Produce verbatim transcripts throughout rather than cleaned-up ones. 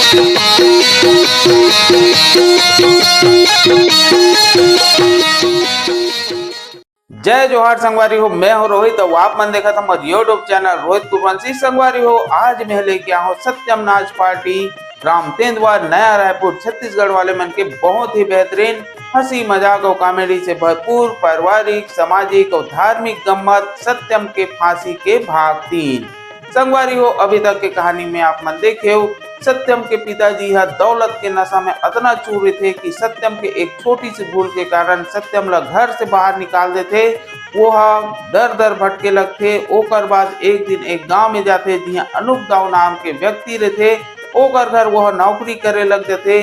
जय जोहार संगवारी हो, मैं हूं रोहित अउ आप मन देखत हमर YouTube चैनल रोहित कुरवंशी। संगवारी हो, आज मैं लेके आया हूं सत्यम नाच पार्टी राम तेंदुआ नया रायपुर छत्तीसगढ़ वाले मन के बहुत ही बेहतरीन हंसी मजाक अउ कॉमेडी से भरपूर पारिवारिक, सामाजिक अउ धार्मिक गम्मत सत्यम के फांसी के भाग तीन। संगवारी हो, अभी तक के कहानी में आप मन देखे हो, सत्यम के पिताजी ह दौलत के नशा में अतना चूर रहिथे कि सत्यम के एक छोटी सी भूल के कारण सत्यम ला घर से बाहर निकाल देथे। वो ह दर दर भटके लगथे। ओकर बाद एक दिन एक गांव में जाथे, जिहां अनूप दाऊ नाम के व्यक्ति रहिथे। ओकर घर वो ह नौकरी करे लग जथे।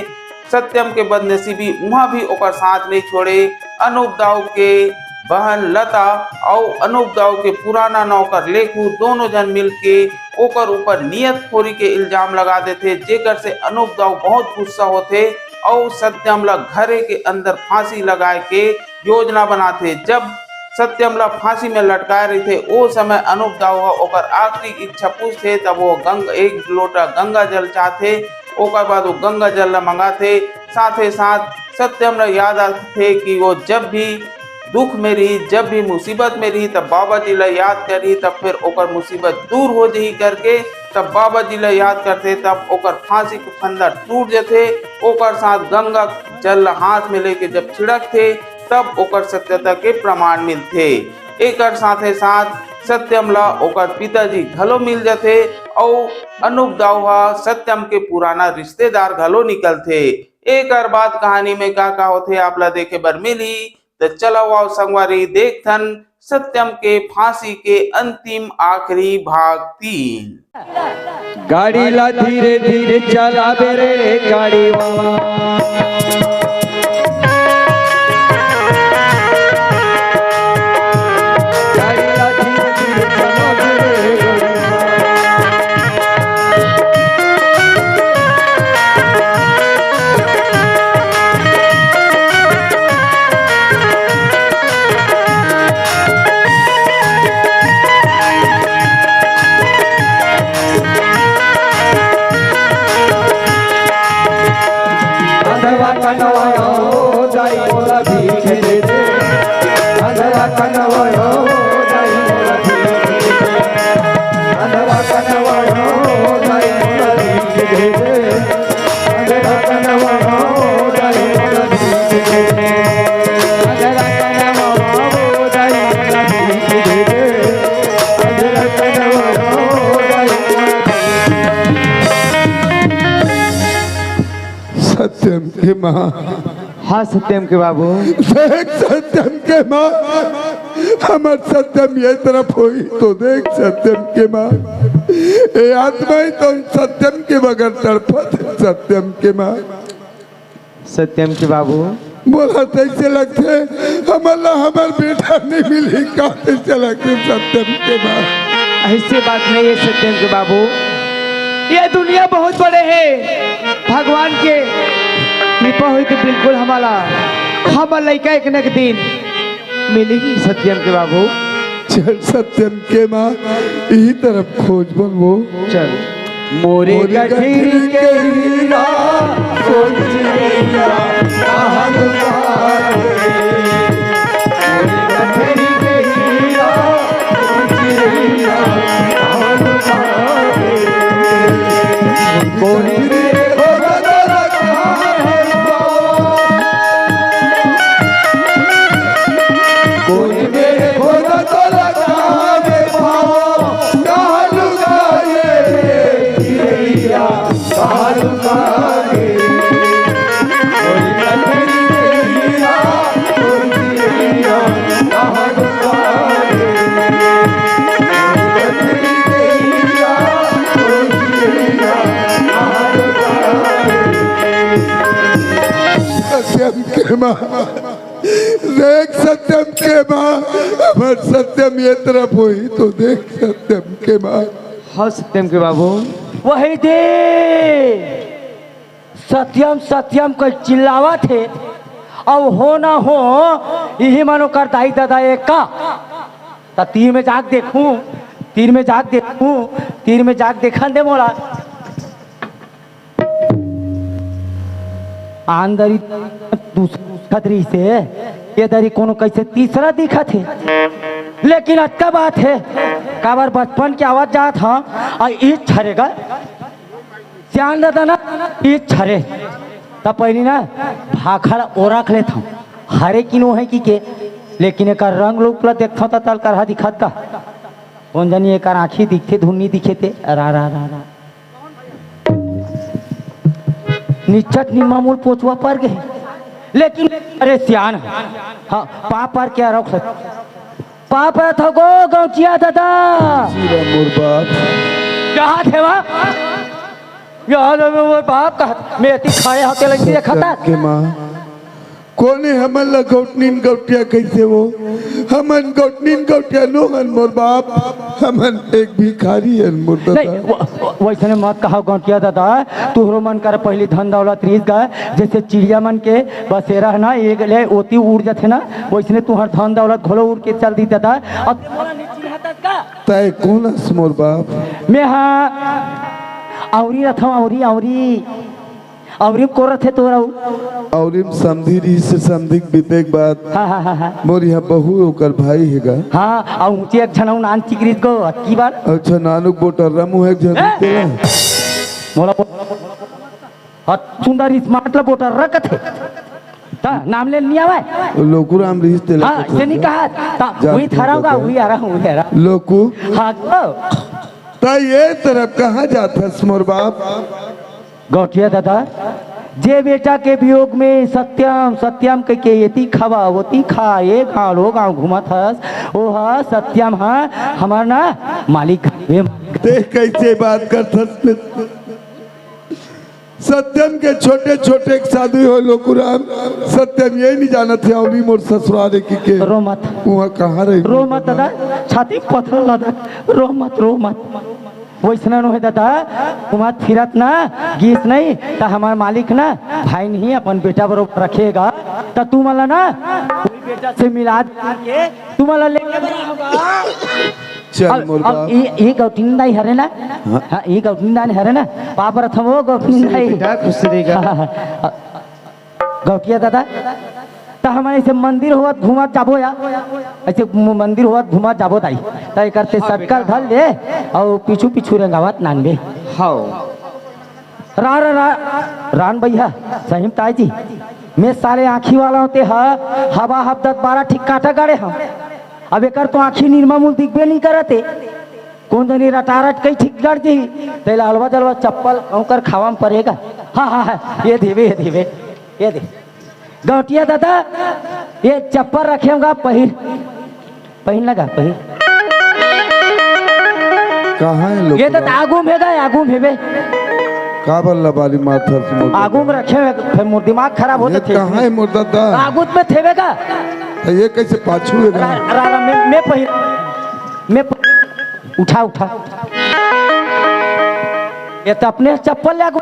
सत्यम के बदनसीबी उहां भी ओकर साथ नइ छोड़े। अनूप दाऊ के बहन लता अउ अनूप दाऊ के पुराना नौकर लेखू दोनों झन मिलके ओकर ऊपर नियतखोरी के इल्जाम लगा देथे, जेकर से अनूप दाऊ बहुत गुस्सा होथे अउ सत्यम ला घरे के अंदर फांसी लगाए के योजना बनाथे। जब सत्यम ला फांसी में लटकाए रहिथे, ओ समय अनूप दाऊ ह ओकर आखिरी इच्छा पूछथे, तब वो गंग-, एक लोटा गंगा जल चाहथे। ओकर बाद वो गंगा जल ला मंगाथे। साथे साथ सत्यम ला याद आथे कि वो जब भी दुख में रही, जब भी मुसीबत में रही, तब बाबा जी ला याद करही, तब फिर ओकर मुसीबत दूर हो जही करके, तब बाबा जी ला याद करथे, तब ओकर फांसी के फंदा टूट जथे। ओकर साथ गंगा जल ला हाथ में लेके जब छिड़कथे, तब ओकर सत्यता के प्रमाण मिलथे। एकर साथे साथ सत्यम ला ओकर पिताजी घलो मिल जथे अउ अनूप दाऊ ह सत्यम के पुराना रिश्तेदार घलो निकलथे। एकर बाद कहानी में का का होथे, आप ला देखे बर मिलही। त चलव आओ संगवारी, देखथन सत्यम के फांसी के अंतिम आखिरी भाग तीन। गाड़ी ला धीरे धीरे चलाबे रे गाड़ी वाला। गाड़ी ला धीरे धीरे चलाबे रे गाड़ी वाला। अंधवा कनवा हो दाई मोला भीख दे दे। अंधवा कनवा हो दाई मोला भीख दे दे। अंधवा कनवा हो दाई मोला भीख दे दे। अंधवा कनवा हो दाई मोला भीख दे दे। अंधवा कनवा हो दाई मोला भीख दे दे। अंधवा कनवा हो दाई मोला भीख दे दे। सत्यम के माँ। हाँ, सत्यम के बाबू। देख सत्यम के माँ, हमर सत्यम ये तरफ होई तो देख सत्यम के माँ, ये आत्मा ही तो सत्यम के बगैर तड़पत हे सत्यम के माँ। सत्यम के बाबू। मोला तइसे लगथे, हमन ला हमर बेटा नइ मिलही का, तइसे लगथे सत्यम के माँ। ऐसे बात नहीं है सत्यम के बाबू, ये दुनिया बहुत बड़े है, भगवान के कृपा होई तो बिल्कुल हमला हमर लइका एक न एक दिन मिलही सत्यम के बाबू। चल सत्यम के माँ, इही तरफ खोज बनबो। चल। मोरे मोरे गठरी गठरी के हीरा, सोच रहिया, कहाँ लुका रे। मोरे गठरी के हीरा, सोच रहिया, कहाँ लुका रे। कोई मेरे खोज तो लगा है पावा। कोई मेरे खोज तो लगा है पावा। कहाँ लुका ये चिड़ैया, कहाँ लुका ये? कोई गठरी के हीरा, कोई चिड़ैया, कहाँ लुका ये? सत्यम के माँ, देख सत्यम के माँ, हमर सत्यम ये तरफ होई तो देख सत्यम के माँ। हाँ सत्यम के बाबू, वही दे सत्यम सत्यम कर चिल्लावत हे, अउ हो ना हो इही मनो कर दाई ददा एक का। त तीर में जाके देखूं, तीर में जाके देखूं, तीर में जाके देखन दे मोला। आन दरी दूसरा दिखत रहिसे, ये दरी कोनो कइसे तीसरा दिखत हे। लेकिन अतका बात हे, काबर बचपन के आवत जात हंव, अउ इच हरे गा, सियान ददा ना, इच हरे। त पहिली ना भाखा ल ओरख लेथंव, हरे कि नो हे कहिके। लेकिन एकर रंग रूप ल देखथंव त तलकरहा दिखत गा। कोन जनी एकर आँखी दिखथे धुन नी दिखे ते। रा, रा, रा, रा। निच्चट निम्मा मोर पोछवा पर गे। लेकिन अरे सियान, हाँ, पाँव पर के रख ले। पाँव परत हंव गो गौंटिया ददा। जी रे मोर बाप। कहाँ थे वहाँ? यहाँ रे मोर बाप कहा, मैं एती खड़े होके लगी देखता। के माँ, कोने हमन ला गौटनीन गौटिया कहिथे वो? हमन गौटनीन गौटिया नो हन मोर बाप, हमन एक भिखारी हन मोर नहीं, ददा। व-, व-, वइसने मत कहा गौंटिया ददा, तुहरो मन कर पहिली धन दौलत रहिस गा, जइसे चिड़िया मन के बसेरा हे ना, एक ले ओती उड़ जाथे ना, वइसने तुहर धन दौलत घलो उड़ के चल दिस ददा। अब तैं कोन हस मोर बाप? मैं हाँ, अउरी रथंव, अउरी, अउरी। अउरी कोन रथे तोर अउ? अउरी म समधी रहिसे, समधी के बीते के बाद हाँ, हाँ, हाँ, हाँ। मोर इहाँ बहू ओकर भाई हे गा। हाँ, अउ ऊँची एक झन अउ नान चिकरिस गो, अतकी बार। अच्छा, नानुक बोटर्रा मुँह एक झन ए! तेला। मोला बो-, हाँ, सुंदर smart ल बोटर्रा कथे। त नाम ले नी आवय। लोकू राम रहिस तेला हाँ, कथे से नी गा। कहा। त जा उही तू थरंव गा, बता। उही आ रहा हूँ, उही आ रहा। लोकू। हाँ, ओ। त ये तरफ कहाँ जात हस मोर बाप? गौटिया ददा, जे बेटा के वियोग में सत्यम, सत्यम कहिके एती खावा, ओती खा, ए गाँव, ओ गाँव घूमत हस, ओ ह सत्यम ह, हमर ना मालिक हवे। ते कइसे बात करथस? सत्यम के छोटे-छोटे के शादी होय लोकू राम, सत्यम ये नी जानत हे, अउरी मोर ससुराल हे कहिके। रो मत। उहाँ कहाँ रही? रो मत ददा, छाती पथरा लदा, रो मत, रो मत। वइसना नोहे ददा, उहाँ फिरत ना गिस नहीं, त हमर मालिक ना भाई नहीं अपन बेटा बरोबर रखे गा, त तुमन ला ना उही बेटा से मिला के तुमन ला लेके बरा होगा। चल अब, मोर अब बाप। ई, ई गौटिन दाई हरे ना? हाँ। हाँ, ई गौटिन दाई हरे ना? पाँव परत हंव वो गौटिन दाई। बेटा, खुश रहिगा। गौटिया ददा, त हमन अइसे मंदिर होवत घूमत जाबो या, अइसे म-, मंदिर होवत घूमत जाबो दाई, त एकर ते हाँ, सटकल बेटा। धर ले अउ पीछू पीछू रेंगावत नानबे। हाँ। रा, रा, रा, रान भैया, सही म ताई जी, मैं साले आँखी वाला हों ते ह, हवा हबदत बारह ठीक कांटा गाड़े हंव। अब एकर तो आँखी निरमा मुल दिखबे नी करत हे। कोन जनी रटारट कई ठीक गड़ दिही, तेला अलवा जलवा चप्पल ओकर खावा म परेगा। हाँ, हाँ, हाँ, ये देवे, ये देवे, ये दे। गौटिया ददा, ये चप्पल रखे हंव गा, पहिर, पहिर ना गा, पहिर। कहाँ हे लोग? ये तो आगू में हे गा, आगू में हे बे। का बल्ला बाली माथा से मोर आगू में रखे हंव, फेर मोर दिमाग खराब होत हे। कहाँ हे मोर ददा? आगू में थे बे गा। त ये कइसे पाछू हे गा? रा-, रा-, रा-, मैं, मैं पहिर, मैं प-, उठा, उठा। ये तो अपने चप्पल ले आगू,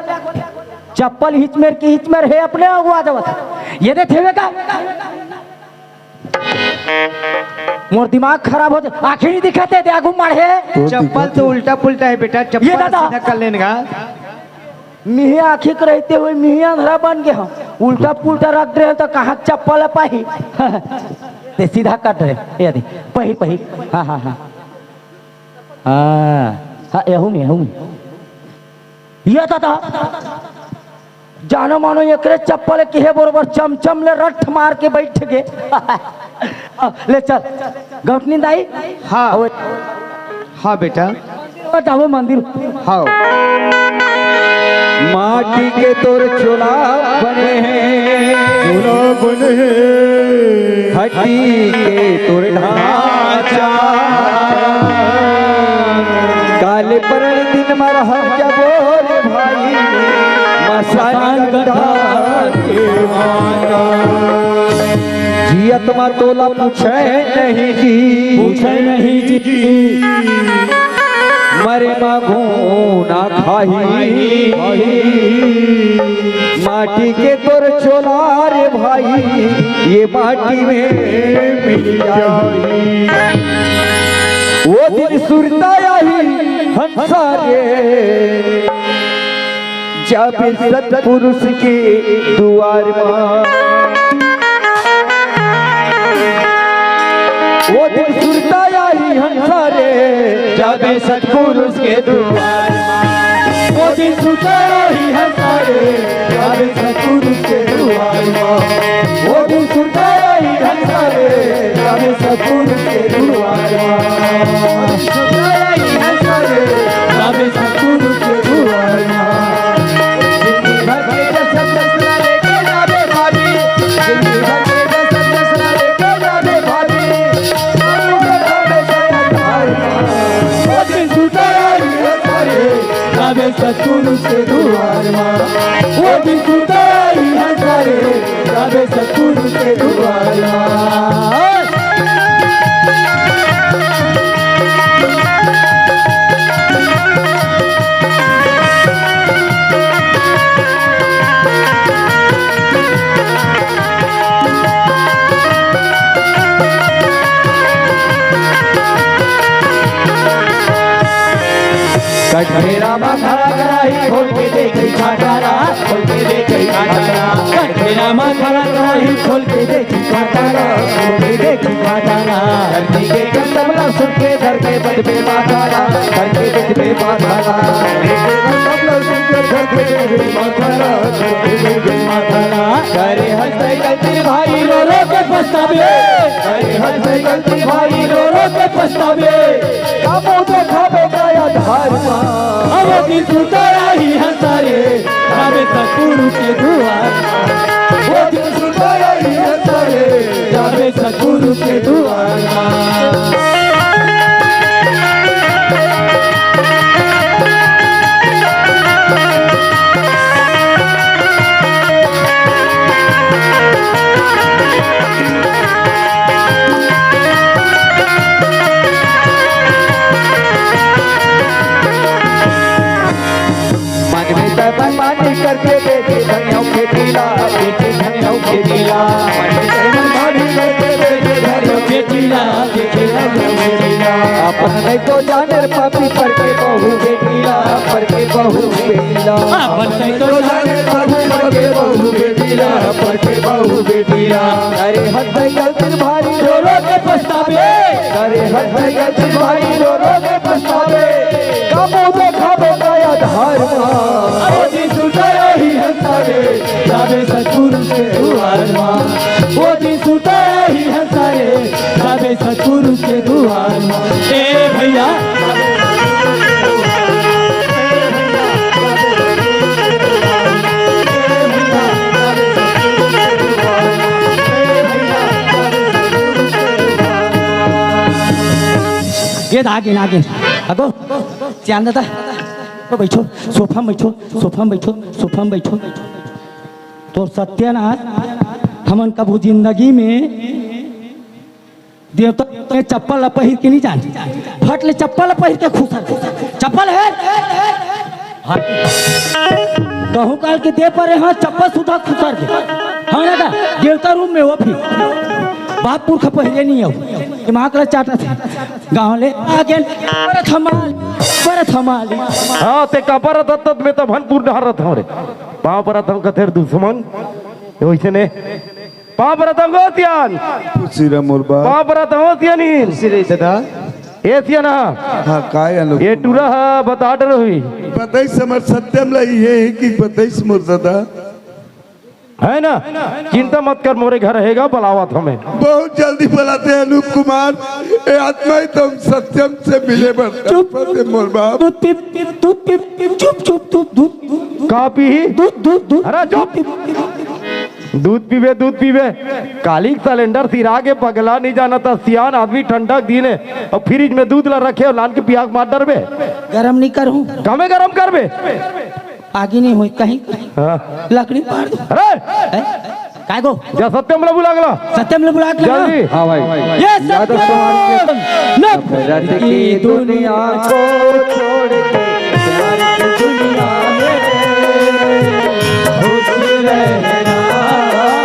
चप्पल हिचमेर की हिचमेर हे, अपने आगू आ जावत। ये दे थे बे गा। मोर दिमाग खराब हो जा, आँखी नी दिखत हे, दे आगू माढ़े। तो चप्पल दिखत तो हे। उल्टा पुल्टा हे बेटा, ये चप्पल ददा। सीधा कर लेन गा। मिही आँखी के रहते हुए मिही अंधरा बन गे हंव। उल्टा पुल्टा रख दे हंव त कहाँ के चप्पल पाही? ते सीधा कर दे। ये दे, पहिर, पहिर। हाँ, हाँ, हाँ। हाँ, हाँ, एहू में, एहू में। ये ददा, जानो मानो एकरे चप्पल के हे बरोबर चमचम ले रट्ठ मार के बइठ गे। ले चल, गौटनी दाई। हाँ। अउ हाँ बेटा। जाबो मंदिर। हाँ। माटी के तोर चोला बने हे। चोला बने हे। हड्डी के तोर ढांचा। काले परण दिन मरहम जबो रे भाई, मसान गड्ढा के माता। जियत मा तोला पूछे नहीं जी, पूछे नहीं जी। मरे मा घूना खाही। माटी के तोर चोला रे भाई, ये माटी में मिल जाही। वो दिन सुरता आही हंसा रे, जाबे सतपुरुष के दुवार मा। ओ दिन सुरता आही हंसा रे, जाबे सतपुरुष के दुवार मा। ओ दिन सुरता आही हंसा रे, जाबे सतपुरुष के दुवार मा। ओ दिन सुरता आही हंसा रे, जाबे सतपुरुष के दुवार मा। सुरता आही हंसा रे, जाबे सतपुरुष के दुवार मा। जिंदगी भर के कसम दसना लेके जाबे भाभी, जिंदगी भर के कसम दसना लेके जाबे भाभी। ओ दिन सुरता आही हंसा रे, जाबे सतपुरुष के दुवार मा। ओ दिन सुरता आही हंसा रे, जाबे सतपुरुष के दुवार मा। कटघेरा मा खड़ा कराही, खोल के देखी खटारा, खोल के देखी खटारा। कटघेरा मा खड़ा कराही, खोल के देखी खटारा, खोल के देखी खटारा। धरती के कंदमला सुन के धर के बजबे माथारा, धर के बजबे माथारा। धरती के कंदमला सुन के धर के बजबे माथारा, धर के बजबे माथारा। करे हंस गलती भाई रो रो के पछताबे, करे हंस गलती भाई रो रो के पछताबे। का मुंह देखाबे का आधार मा। अब ओ दिन सुरता आही हंसा रे, जाबे सतपुरुष के दुवार। ओ दिन सुरता आही हंसा रे, जाबे सतपुरुष के दुवार। मन में त मनमानी करके बेटी धनिया के दिला, बेटी धनिया के दिला। मन में त मनमानी करके बेटी धनिया के दिला, बेटी धनिया के दिला। अपन नहीं तो जाने रे पापी, पर के बहू बेटी ला, पर के बहू बेटी ला। अपन नहीं तो जाने रे पापी, पर के बहू बेटी ला, पर के बहू बेटी ला। अरे हद है गलती भारी रो रो के पछताबे। अरे हद है गलती भारी रो रो के पछताबे। का मुंह देखाबे का आधार मा। ओ दिन सुरता आही हंसा रे, जाबे सतपुरुष के दुवार मा। ओ दिन सुरता आही हंसा रे, जाबे सतपुरुष के दुवार मा। ए भैया, गे दा, गे ना, गे। अगो, सियान दादा, तो बैठो, सोफा में बैठो, सोफा में बैठो, सोफा में बैठो। तो सत्यानाश, हमन कभू जिंदगी में देवता के चप्पल ला पहिर के नहीं जान। फट ले चप्पल ला पहिर के खुसर। चप्पल है? हाँ। कहूँ काल के दे परे, हाँ, चप्पल सुधा खुसर के। हाँ ना दा, देवता रूप में हो फिर। बाप पुरखा पहिरे नहीं हो। दिमाग ला चाटा थे। गाँव ले आगे। परत हमाल, परत हमाल। हाँ, ते का परत हत, में तो भनपुर डहर रहत हूँ रे। पाँव परत हूँ कथेर दुश्मन। वैसे ने पाँव परत हूँ सियान। खुशी रह मोर बाप। पाँव परत हूँ सियानी। खुशी रह दादा। ए सियाना। हाँ, काय आलो? ये टूरा हा बता डर हुई। बताई समझ सत्यम ला ये है कि बताई समझ दादा। है ना? चिंता मत कर, मोरे घर रहेगा, बुलावत हमें। बहुत जल्दी बुलाते हैं अनूप कुमार। ए आत्मा ही तुम सत्यम से मिले बर चुप। तड़पते मोर बाप। दूध पी, दूध पी, चुप, चुप, दूध, दूध, दूध। का पी? दूध, दूध, दूध। अरे चुप। दूध पीबे, दूध पीबे। काली सिलेंडर सिरा के पगला नहीं जाना था, सियान आदमी ठंडा के दिन है और फ्रिज में दूध ला रखे और लान के पिया के मार डरबे। गरम नहीं करूँ। कमे गरम करबे। आगी नहीं हुई कहीं। हाँ। लकड़ी पाड़ दो। अरे! हैं? काय गो? जा सत्यम ला बुला के ला। सत्यम ला बुला के ला। जल्दी। हाँ भाई। ये यादव सत्यम! समाज के नफरत की दुनिया को छोड़ के प्यार की दुनिया में खुश रहना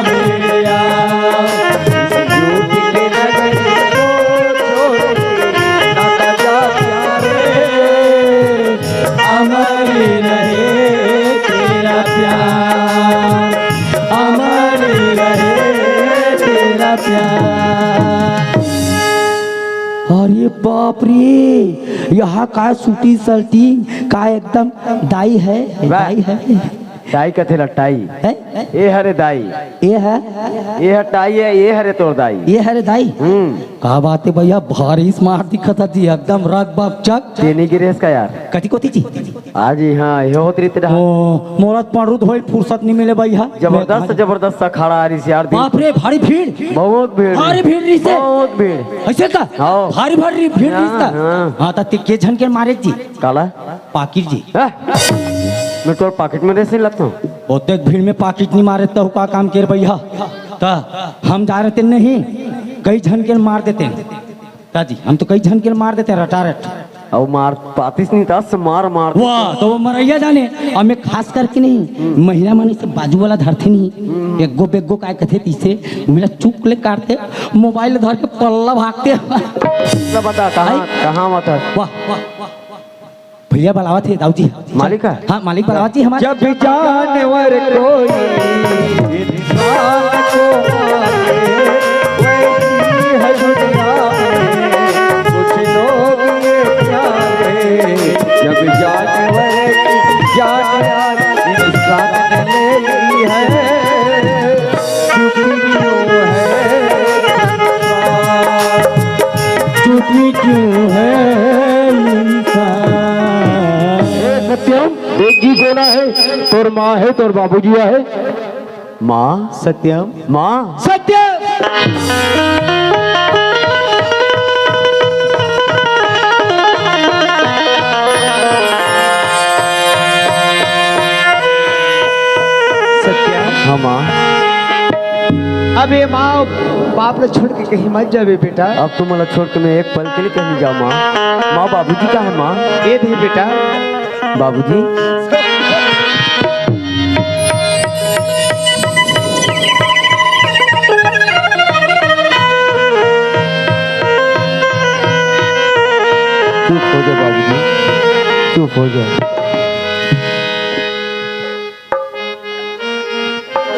मेरे यार। झूठ के नगरी को छोड़ के नाता जा प्यारे, अमर रहे तेरा अरे बाप रे, यहाँ का shooting shooting का एकदम दाई है, वाह। दाई है। दाई कथे ला टाई। हैं? ए हरे दाई। ए है? ए ह टाई है, ए हरे तोर दाई। ए हरे दाई। हम्म। का बात है भैया, भारी smart दिखत है जी, एकदम रग बग चक। तेनी गिरेस का यार। कति कोती जी? आज ही हाँ, ये होत रीत रहा। ओ, मोला तो पंडरू धोइल फुर्सत नहीं मिले भैया। जबरदस्त, मैं जबरदस्त अखाड़ा आ रही यार। बाप रे, भारी भीड़। बहुत भीड़। भारी भीड़ रही से। बहुत भीड़। ऐसे का? हाँ। भारी भारी भीड़ रही हाँ, का? हाँ। हाँ, तो ते के झन के मारे जी? काला? पाकिट जी। हैं? मैं तोर पाकिट में रेसे लगता हूँ। ओतेक भीड़ में पाकिट नहीं मारे तो का काम के भैया? ता हम जा रहे थे नहीं, कई झन के मार देते हैं। ता जी, हम तो कई झन के मार देते हैं रटारट। अउ मार पातिस नहीं तस मार मार। वाह, तो वो मरैया जाने। और मैं खास करके नहीं, महिला मन से बाजू वाला धरते नहीं, एगो बेगो काय कथे तीसे, मेरा चुक ले काटते, मोबाइल धर के पल्ला भागते। तो बता, कहाँ, आई? कहाँ मत है? वाह, वाह, वाह, वाह। भैया बुलावत हे, दाऊ जी। मालिक है? हाँ, मालिक बुलावत जी हमारे। जब जानवर कोई इंसान को मारे, वैसी है दुनिया में कुछ लोग ये प्यारे। जब जानवर की जान इंसान ने ले ली है, चुप क्यों है इंसान? चुप क्यों है इंसान? ए सत्यम, एक जी कोना है, तोर माँ है, तोर बाबूजी है। माँ। सत्यम। माँ। सत्यम। सत्या। हाँ माँ। अब ये माँ बाप ला छोड़ के कहीं मत जावे बेटा। अब तुम ला छोड़ के मैं एक पल के लिए कहीं जाऊँ माँ। माँ, बाबूजी का है माँ? ये दे बेटा। बाबूजी। चुप हो जा बाबूजी, चुप हो जा।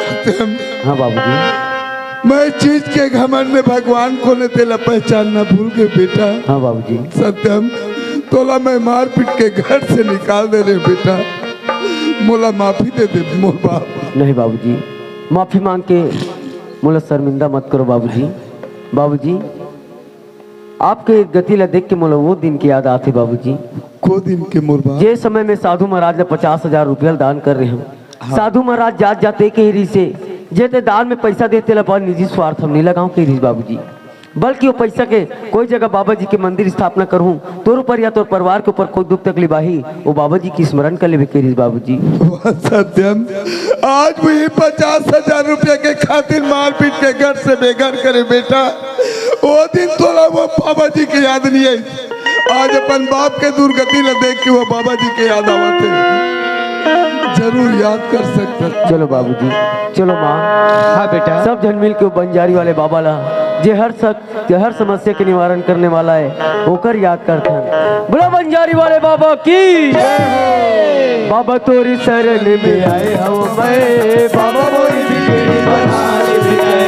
सत्यम, हाँ बाबूजी। मैं चीज के घमंड में भगवान को ने तेला पहचानना भूल गए बेटा। हाँ बाबूजी। सत्यम, तोला मैं मारपीट के घर से निकाल दे रहे बेटा, मोला माफी दे दे मोर बाप। नहीं बाबूजी, माफी मांग के मोला शर्मिंदा मत करो बाबूजी। बाबूजी, आपके गति ला देख के मोला वो दिन की याद आथे बाबूजी। को दिन के मोर बाप? जे समय में साधु महाराज ला पचास हजार रुपया दान कर रहे हम। हाँ। साधु महाराज जात जाते के रिसे, जे ते दान में पैसा देते ला बड़ निजी स्वार्थ हम नहीं लगाऊं के रिस बाबूजी, बल्कि वो पैसा के कोई जगह बाबा जी के मंदिर स्थापना करूं, तोर ऊपर या तोर परिवार के ऊपर कोई दुख तकलीफ आही, वो बाबा जी की स्मरण कर लेवे के रिस बाबूजी। वाह सत्यम, आज वही पचास हजार रुपया के खातिर मारपीट के घर से बेघर करे बेटा। वो दिन तोला वो बाबा जी के याद नहीं आई, आज अपन बाप के दुर्गति ला देख के वो बाबा जी के याद आवत है। जरूर याद कर सकता। चलो बाबूजी, चलो माँ। हाँ बेटा। सब झन मिल के वो बंजारी वाले बाबा ला, जे हर सक-, जे हर समस्या के निवारण करने वाला है, ओकर याद करथन। बोलो बंजारी वाले बाबा की। बाबा तोरी शरण में आए हम मैं, बाबा मोरी बिगड़ी बना दे बिदाई।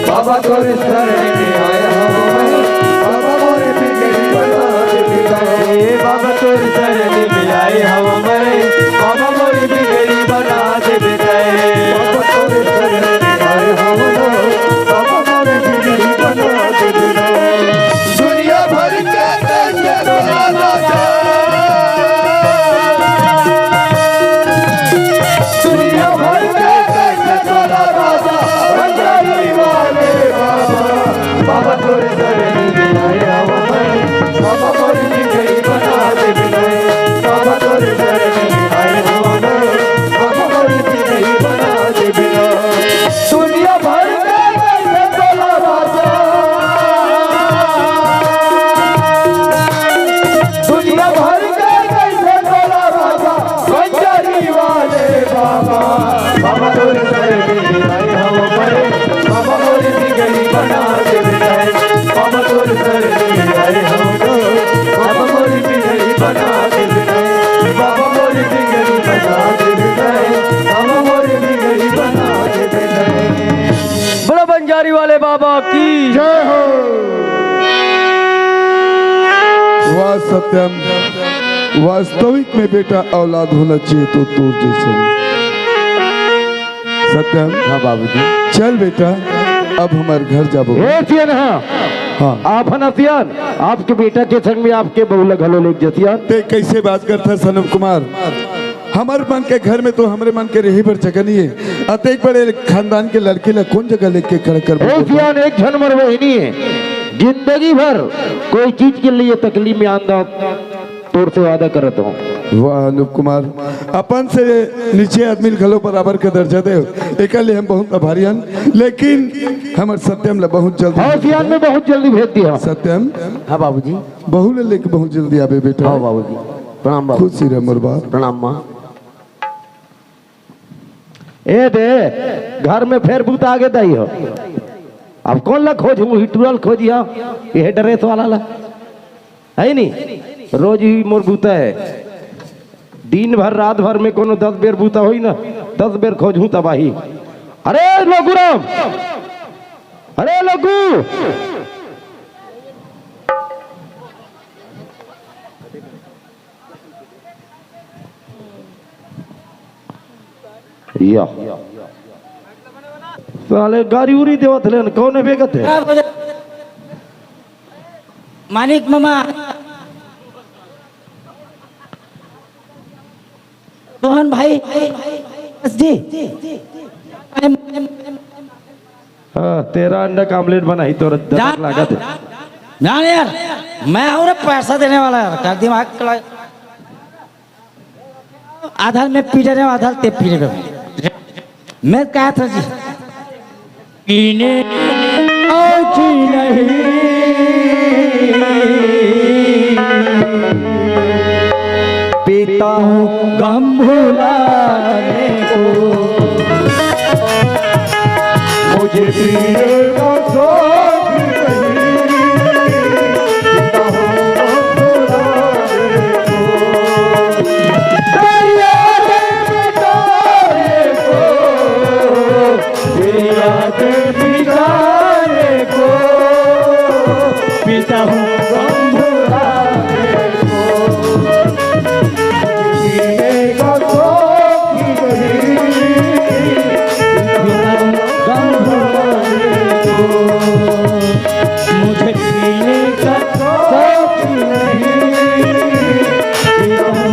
बाबा तोरी शरण में आए हम मैं, बाबा मोरी बिगड़ी बना दे बिदाई। बाबा तोरी शरण में आए हम मैं, बाबा मोरी बिगड़ी बना दे बिदाई। बाबा तोरी शरण में आए हम मैं, बाबा मोरी बिगड़ी बना दे बिदाई। दुनिया भर के सत्यम, वास्तविक में बेटा औलाद होना चाहिए तो तोर जैसे। सत्यम, हाँ बाबूजी। चल बेटा, अब हमार घर जाबो। ए सियान, हाँ। हाँ। आप हन सियान, आपके बेटा के संग में आपके बहू ला घलो लेके जसियान। ते कैसे बात करता सनम कुमार? हमर मन के घर में तो हमरे मन के रहे बर जगह नहीं है। अतेक बड़े खानदान के लड़की ला कौन जगह लेके खड़ा कर ए सियान, एक झन मोर बहिनी है, जिंदगी भर कोई चीज के लिए तकलीफ में आंदा तोर से वादा करत हूँ। वाह अनुप कुमार, अपन से नीचे आदमी घलो बराबर के दर्जा दे, एकर लिए हम बहुत आभारी हन। लेकिन हमर सत्यम ला बहुत जल्दी हाँ सियान, में बहुत जल्दी भेज दिया। सत्यम, हाँ बाबूजी। बहू ले लेके बहुत जल्दी आबे बेटा। हाँ बाबूजी। प्रणाम बाबू। खुशी रह मोर बाप। प्रणाम माँ। ए दे, घर में फेर बूता आगे दाई हो। अब कौन ला खोजहूँ? हिटुरल खोजिया, ये ड्रेस वाला ला। है नी? रोज ही मोर बूता है। दिन भर, रात भर में कोनो दस बेर बूता होई ना, दस बेर खोजहूँ तबाही। अरे लोगू राम, अरे लोगू। या। साले गारी उरी देवत लेन, कौन है बेगत है? मानिक मामा, रोहन भाई, बस जी। हाँ, तेरा अंडा का आमलेट बनाही तोर दर्द जान, लागत है। जान यार, मैं हूँ रे पैसा देने वाला यार, क्या दिमाग चला? आधा मैं पी रहे हूँ, आधा ते पी रहे हो। मैं कहा था जी, पीने की नहीं पीता हूँ गम भुलाने को। मुझे पीने का शौक नहीं, पीता हूँ गम भुलाने को। दरिया में मिटाने को, दरिया में मिटाने को, पीता हूँ गम भुलाने को। पीने का शौक नहीं, गम भुलाने को। मुझे पीने का शौक नहीं, गम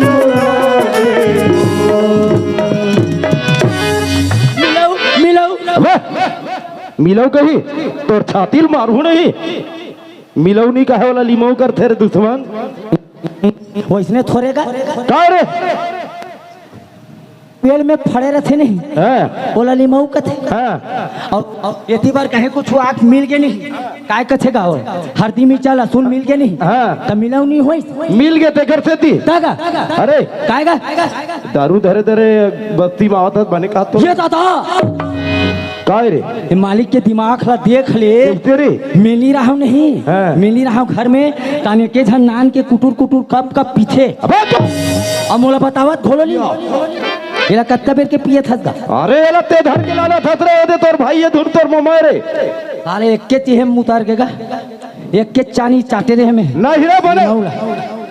भुलाने को। मिलऊ, मिलऊ। अबे, मिलऊ कही, तोर छाती ल मारू नहीं। मिलऊ नहीं कहे वाला लिमऊ करथे रे दुश्मन। वैसने थोरे का? का रे? पेड़ में फड़े रथे नहीं, हाँ। ओला लिमऊ कथे। हाँ। और, और एती बार कहीं कुछ आँख मिल के नहीं, काय कथे का हो? हरदी, मिर्चा, लहसुन मिल के नहीं, हाँ। त मिलऊ नहीं होइस। मिल गे तेकर सेती। ता का? अरे। काय का? दारू धरे धरे बस्ती में आवत हस बने का तो। ये दादा। काय रे? ए मालिक के दिमाग ला देख ले। कैसे रे? मिली रहा नहीं। हाँ। मिली रहा घर में, ताने के झन नान के कुटुर कुटुर कब कब पीछे। अबे तो अब मोला बतावत घोलो नी। एला कत्ता बेर के पियत हस गा? अरे एला ते धर के लानत हस रे, ए दे तोर भाई, ये धुन तोर ममा रे। साले एक के चिहे मुतार के गा, एक के चानी चाटे रे हमें। नहीं रे बने। नौला।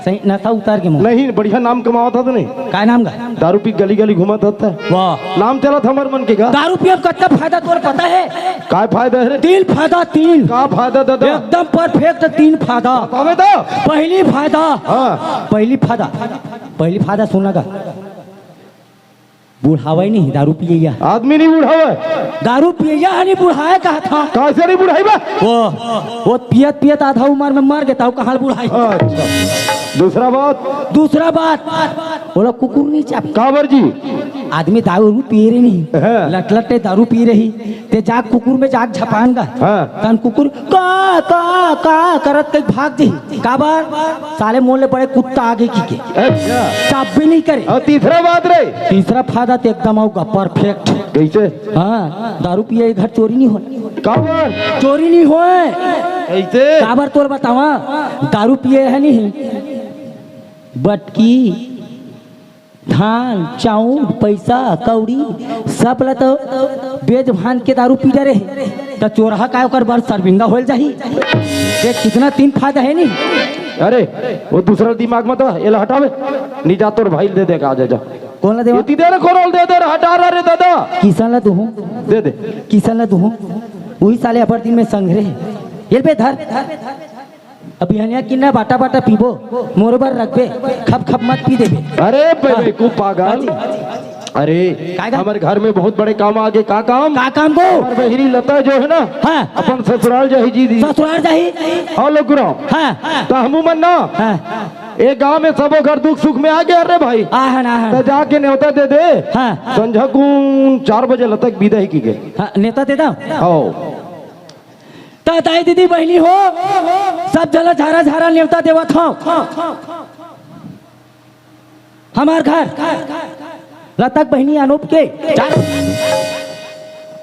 सही नशा उतार के मुँह। नहीं, बढ़िया नाम कमावत हस नहीं। काय नाम गा? दारू पी गली गली घूमत हस। वाह। नाम चलत हमर मन के गा। दारू पियब कत्ता फायदा तोर पता है? काय फायदा है रे? तीन फायदा, तीन। का फायदा दादा? एकदम परफेक्ट तीन फायदा। बतावे तो। पहली फायदा। हाँ। पहली फायदा, पहली फायदा सुना गा। बुढ़ावे नहीं, दारू पियैया। आदमी नहीं बुढ़ावे। दारू पियैया है नहीं बुढ़ाए कहा था। कैसे नहीं बुढ़ाई बा? वो, वो पियत पियत आधा उम्र में मर गए, तब कहाँ बुढ़ाई? अच्छा। दूसरा बात? दूसरा बात, बोला कुकुर नहीं चापे। काबर जी? आदमी दारू पी रही नहीं, हाँ। लट लट के दारू पी रही, ते जाग कुकुर में जाग झपान गा। हाँ। तन कुकुर का, का, का करत कहीं भाग जी। काबर? साले मोले बड़े कुत्ता आगे की के। अच्छा। चाप भी नहीं करे। और तीसरा बात रे? तीसरा फायदा तो एकदम होगा परफेक्ट। कैसे? हाँ, दारू पिए घर चोरी नहीं हो। काबर? चोरी नहीं होए। कैसे? काबर तोर बतावा, दारू पिए है नहीं, बटकी, धान, चाउर, पैसा, कौड़ी, सब ला तो बेच भान के दारू पी डरे। तो चोरहा काय ओकर बर शर्मिंदा होल जाही। देख कितना तीन फायदा है नहीं। अरे, वो दूसरा दिमाग मत, एला हटावे। नहीं जा, तोर भाई ल दे दे, आ जा, जा। कोन ला देवा? एती दे रे, कोन ला दे दे रे, हटा रे दादा। किसन ला दूहूं? दे दे। किसन ला दूहूं? उही साले अबर दिन में संघरे हे। ये बे धर। अब बिहनिया किन्ना बाटा बाटा पीबो, मोर बर रखबे, खप खप मत पी देबे। अरे बे हाँ। बेवकूफ पागल। हाँ जी। अरे, काय का? हमर घर में बहुत बड़े काम आ गे। का काम? का काम गो? हमर बहिनी लता जो है ना, हाँ। अपन ससुराल जाही जी दी। ससुराल जाही? हाँ, लोग गुराम। हाँ। त हमू मन ना, हाँ। ए गांव में सबो घर दुख सुख में आ गे रे भाई। आहन, आहन। त जाके नेवता दे दे। हाँ। संझा कुन चार बजे लता के बिदा ही की गे। हाँ, नेवता दे दो। हाँ। त दाई दीदी बहिनी हो, सब झन ला झारा झारा नेवता देवत हंव। हमर घर लता के बहिनी अनूप के चार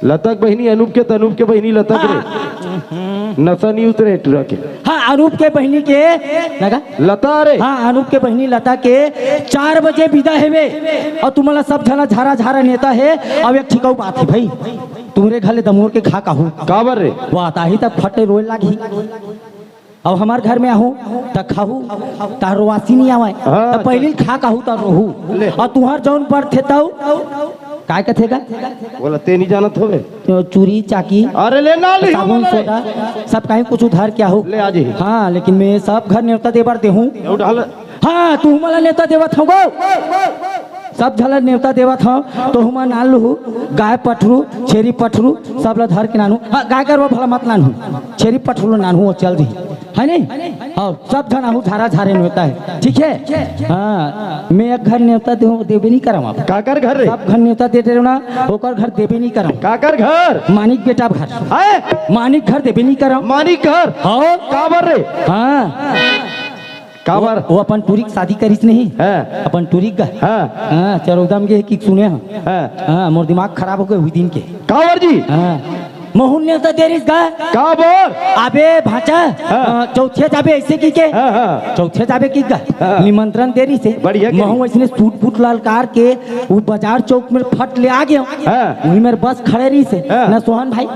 लता के बहिनी अनूप के, त अनूप के बहिनी लता के रे। हाँ। नशा नहीं उतरे टुरा के। हाँ, अनूप के बहिनी के, लगा? लता रे। हाँ, अनूप के बहिनी लता के चार बजे बिदा हेवे। अउ तुमन ला सब झन ला झारा झारा नेवता हे। अउ एक ठिकऊ बात हे भाई, तुमरे घर ले दमोर के खा काहू। काबर रे? वो आता ही तब फटे रोए लागही। अब हमर घर में आहू, त खाहू, त रोवासी नहीं आवय। हाँ, त पहिली खा काहू, त रोहू। ले। अउ तुहर जौन पड़थे तऊ, काय कथे गा? बोला, ते नहीं जानत होवे। तो चूरी, चाकी, अरे ले ना ली, साबुन, बोला रे। सोडा, सब कहीं कुछ उधार क्या हो? ले आ जी। हाँ, लेकिन मैं सब घर नेवता दे बर देहूं। ये उठा ले। हाँ, तुहू मन ला नेवता देवत हंव गो। सब झन ला नेवता देवत हंव, तुहू मन नान लुहू, गाय पठरू, छेरी पठरू, सब ला धर के नानहू। हाँ, गाय गरवा भला मत नानहू, छेरी पठरू ला नानहू, वो चल दी, है नहीं? हाँ, सब झन आहू झारा झारे नेवता हे, ठीक हे? हाँ, मैं एक घर नेवता दे, देबे नहीं करंव आप। काकर घर रे? सब घर नेवता दे दे ना, ओकर घर देबे नहीं करंव। काकर घर? मानिक बेटा घर। हैं? मानिक घर देबे नहीं करंव। मानिक घर? हाँ। काबर रे? हाँ। काबर? वो, वो अपन टूरी के शादी करिस नहीं? हाँ। अपन टूरी के घर। हाँ। हाँ, चरौदा म गे कि सुने हंव। हाँ। हाँ, मोर दिमाग खराब हो गे उही दिन के। काबर जी? हाँ। महूं ल नेवता दे रिस गा। काबर? अबे भांचा, हाँ। अ, चौथे जाबे अइसे कहिके। हाँ, हाँ। चौथे जाबे कहिके गा। हाँ। निमंत्रण दे रिस हे। बढ़िया के। महूं अइसने सूट बूट ललकार के वो बाजार चौक में फट ले आ गेंव। हाँ। उही मेर बस खड़े रिस हे। हाँ। ना सोहन भाई,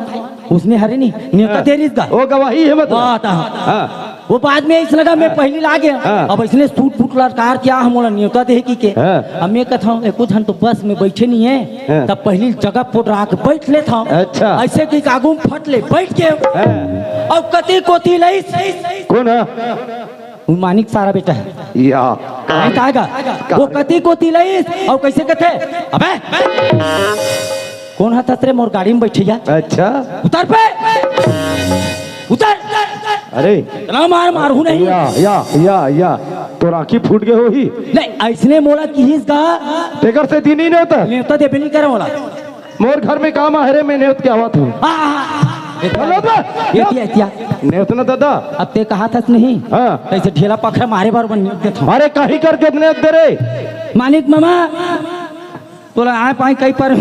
उसने हरे नहीं, नेवता हाँ। दे रिस गा। वो गवाही हे मतलब। वाह, ता। हाँ। वो बाद में अइसे लगा, मैं हाँ। पहिली ला गेंव। हाँ। अब अइसने सूट बूट ललकार के आहू, मोला नेवता दे कहिके। हाँ। अब मैं कहत हंव, एको झन तो बस में बइठे नहीं हे, हाँ। त पहिली जगह पोटरा के बइठ लेत हंव। अच्छा। अइसे कहिके आगू में फट ले बइठ गेंव। हाँ। अउ कती कोती लइस। कोन हे? वो मानिक सारा बेटा हे। या। नहीं कहा गा? वो कती कोती लइस, अउ कइसे कथे, "अबे, कोन हथस रे मोर गाड़ी में बइठइया?" अच्छा। उतर बे। उतर। अरे। इतना मार मारहूं नहीं। या, या, या, या। तोर आँखी फूट गे होही। नहीं, अइसने मोला किहिस गा। तेकर सेती नहीं नेवता। नेवता देबे नहीं करंव मोला। मोर घर में काम आहे रे, मैं नेवत के आवत हंव। हाँ, हाँ, हाँ। हेलो बे। एतिया, एतिया। नेवत ना दादा। अब ते कहत हस नहीं। हाँ। त अइसे ढेला पखरा मारे बर बन नेवत देथंव। अरे कहीं करके नेवत दे रे। मानिक मामा। तोला आय पाय कई पर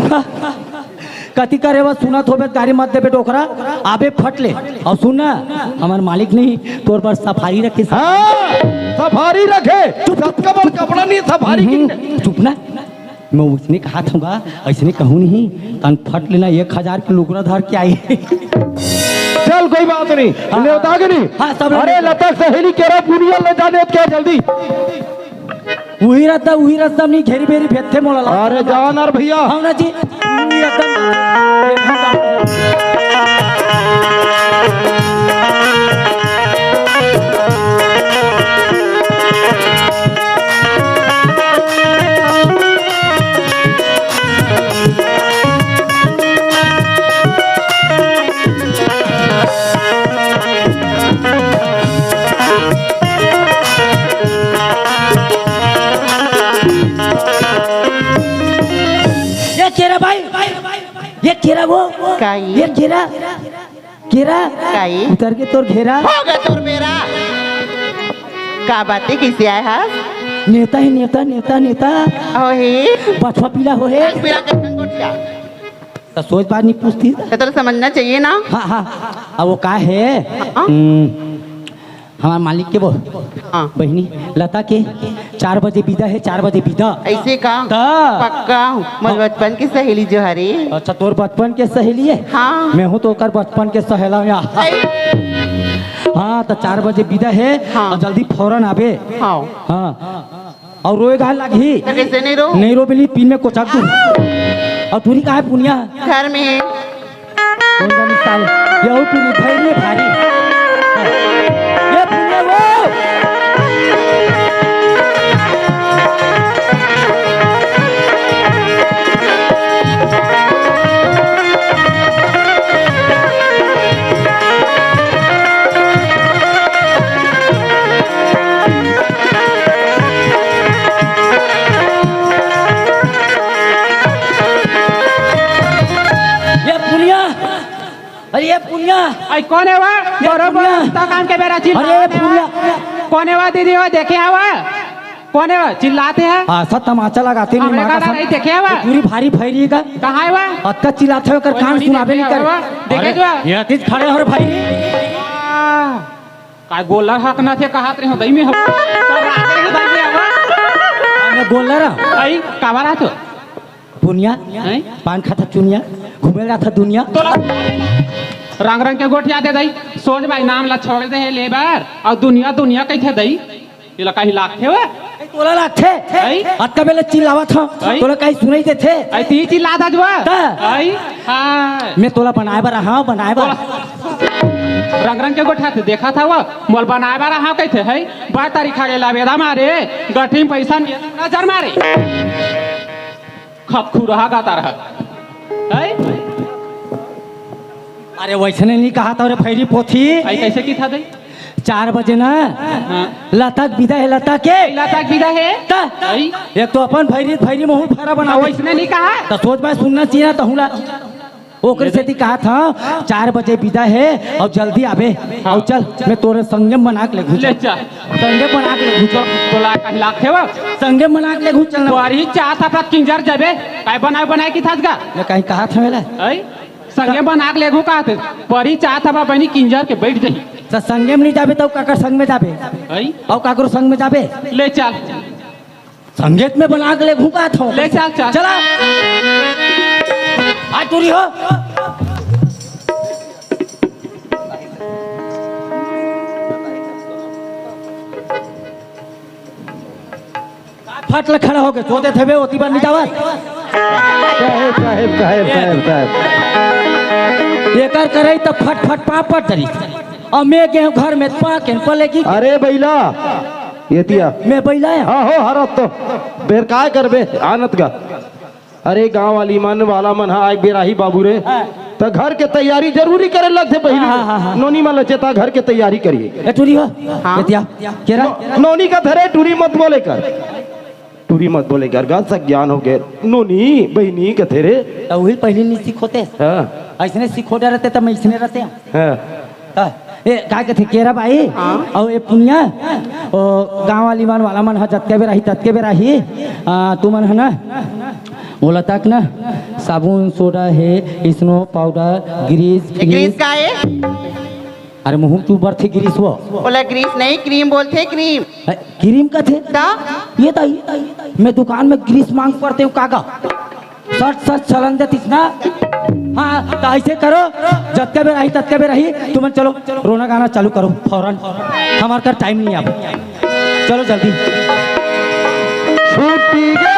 कती करे बर सुनत होबे, गारी मत देबे डोकरा, आबे फट ले। अउ सुन ना, हमर मालिक नहीं, तोर बर सफारी रखे। हाँ, सफारी रखे। चुप, चुप। सतका बड़ कपड़ा नहीं, सफारी की। हम्म, चुप ना। मैं उसने कहा था, अइसने कहूँ नहीं, तन फट ले ना, एक हजार के लुगरा धर के आई। चल, कोई बात नहीं, हाँ। नेवता के नहीं। हाँ, सब अरे, लोग। लता सहेली केरा बुनिया ले जाने क्या जल्दी। उही रद्दा, उही रद्दा नहीं घेरी बेरी भेजथे मोला ला। अरे जान अरे भैया। हाँ ना जी। उही रद्दा। ये केरा भाई, ये केरा वो, काई? ये केरा, केरा, काई? उतर के तोर घेरा। हो गे तोर बेरा। का बात हे, कइसे आय हस? नेवता हे, नेवता, नेवता, नेवता। होही। बछवा पीला होहे। पीला के संगोटिया। त सोच बात नहीं पूछती। त तोला समझना चाहिए ना। हाँ, हाँ। अब वो का हे? हाँ। हम्म, हमर मालिक के वो हाँ। बहिनी लता के चार बजे बिदा हे, चार बजे बिदा। अइसे का? त पक्का? मोर हाँ। बचपन के सहेली जो हरे। अच्छा, तोर बचपन के सहेली हे? हाँ। मैं हूँ तो ओकर बचपन के सहेला या। अई। हाँ, त चार बजे बिदा हे। हाँ। अउ जल्दी फौरन आबे। हाँ। हाँ। अउ रोए गाय लागही। त कइसे नहीं रो? नहीं रो बिली, पीन में कोचक दू। अउ टूरी कहाँ हे पुनिया? घर में। कौन जानी साल? ये अउ टूरी भैरी भारी। ये पुनिया वो। ये पुनिया, अरे ये पुनिया। अरे कौन हे वा? ये बरोबर पुनिया। उतना काम के बेरा चिल्ला अरे रहे पुनिया। हो। कौन हे वा दीदी, वो देखे हवा? कौन हे वा? चिल्लाते हैं। हाँ, सब तमाचा लगाते नहीं, हमरे माँ का का सब। नहीं देखे हवा? ये टूरी भारी भैरी का। कहाँ हे वा? अतका चिल्लाते हो कर कोई कान नहीं सुनाबे देखे नहीं कर। हवा? देखे अरे, जो। ये चीज खड़े हो रे भाई। आ। काय गोल्लर हक ना थे कहत रहे हो दई में हो। तो राते हो दई में हो। मैं गोल्लर हूँ। आई, काबर आत हो? पुनिया, हैं? पान खाता चुनिया, घूमे रहा था दुनिया। तोला रंग रंग के गोठिया दे दई। सोच भाई नाम ला छोड़ दे हे लेबर। अउ दुनिया, दुनिया कही थे दई। ये ला कहीं लागथे वा? ए, तोला लागथे? आई? अतका बेले चिल्लावत हव, आई? तोला कहीं सुनाई देथे? आई ती चिल्लात हस वा? त? आई? हाँ। मैं तोला बनाए बर रहा हूँ, बनाए बर। तोला रंग रंग के गोठा थे, देखा था वो, मोल बनाए बर रहा हूँ कही थे, है? बारह तारीख आगे लावेदा मारे, गठी में पैसा नहीं, नजर मारे। खतखुरहा गाता रहा। है? अरे वैसने नहीं कहा था रे भैरी पोथी। आई कैसे की था दई? चार बजे ना हाँ। लता के बिदा हे, लता के। लता के बिदा हे? त? आई? एक तो अपन भैरी, भैरी महू फरा बना हाँ, दे। वैसने नहीं कहा। त सोच भाई सुनना चाहिए ना तहुला। ओकर ले सेती कहा था चार बजे बिदा हे अउ जल्दी आबे। हाँ। अउ चल, मैं तोरे संगे बना के लेगू ले चल। चल। संगे बना के लेगू चल। तोला कहीं लागथे वा? संगे बना के लेगू चल ना। तोरी चाह था किंजर जबे। काय बनाए बनाए की था का? मैं कहीं कहा था मेला? आई? संगे बना के लेगू का थे? परी चाहत हवा बनी किंजर के बैठ जाही। त संगे में नहीं जाबे त काकर संग में जाबे? आई? अउ काकर संग में जाबे? ले चल। संगीत में बना के लेगू का थो। ले चल, चल। चला। आज टूरी हो। फट ले खड़ा होके, सोते थे बे, ओती बार नहीं जावत। साहेब, साहेब, साहेब, साहेब, साहेब। एकर करई त फट फट पापड़ डरी। अब मैं गए घर में पाके पलेगी। अरे बैला, ये तिया। मैं बैला है। हाँ हो, हरत तो। बेर काय करबे, आनत गा। अरे गांव वाली मन वाला मन हा आए बेराही बाबू रे। हाँ। त घर के तैयारी जरूरी करे लगथे पहिली। हाँ, हाँ, हाँ, हाँ। नोनी मन ल चेता घर के तैयारी करिए। ए टूरी हो। हाँ। ए तिया, केरा? नो-, नोनी का धरे टूरी मत बोले कर। टूरी मत बोले कर, गा सज्ञान हो गए। नोनी, बहिनी कथे रे। त उही पहिली नी सीखोते। हाँ। अइसने सीखो डरते त मैं अइसने रहते। हाँ। त ए, का कथे केरा बाई? हाँ। अउ ए पुनिया, ओ गांव वाली मन वाला मन ह जतके बेर आही, ततके बेर आही। आ, तुमन ह ना, ओला तक ना, साबुन, सोडा हे, snow powder, grease, grease grease. का हे? अरे मुहूं तू बरथे ग्रीस वो। ओला ग्रीस नहीं, क्रीम बोलथे, क्रीम। ए, क्रीम कथे? त? ये त, मैं दुकान में ग्रीस मांग पड़ते हूँ काका। सच सच चलन देतिस ना। हाँ, त अइसे करो, जतके बेर आही, ततके बेर आही, तुमन चलो, रोना गाना चालू करो फौरन। हमार कर टाइम नहीं अब। चलो जल्दी। छूटी गे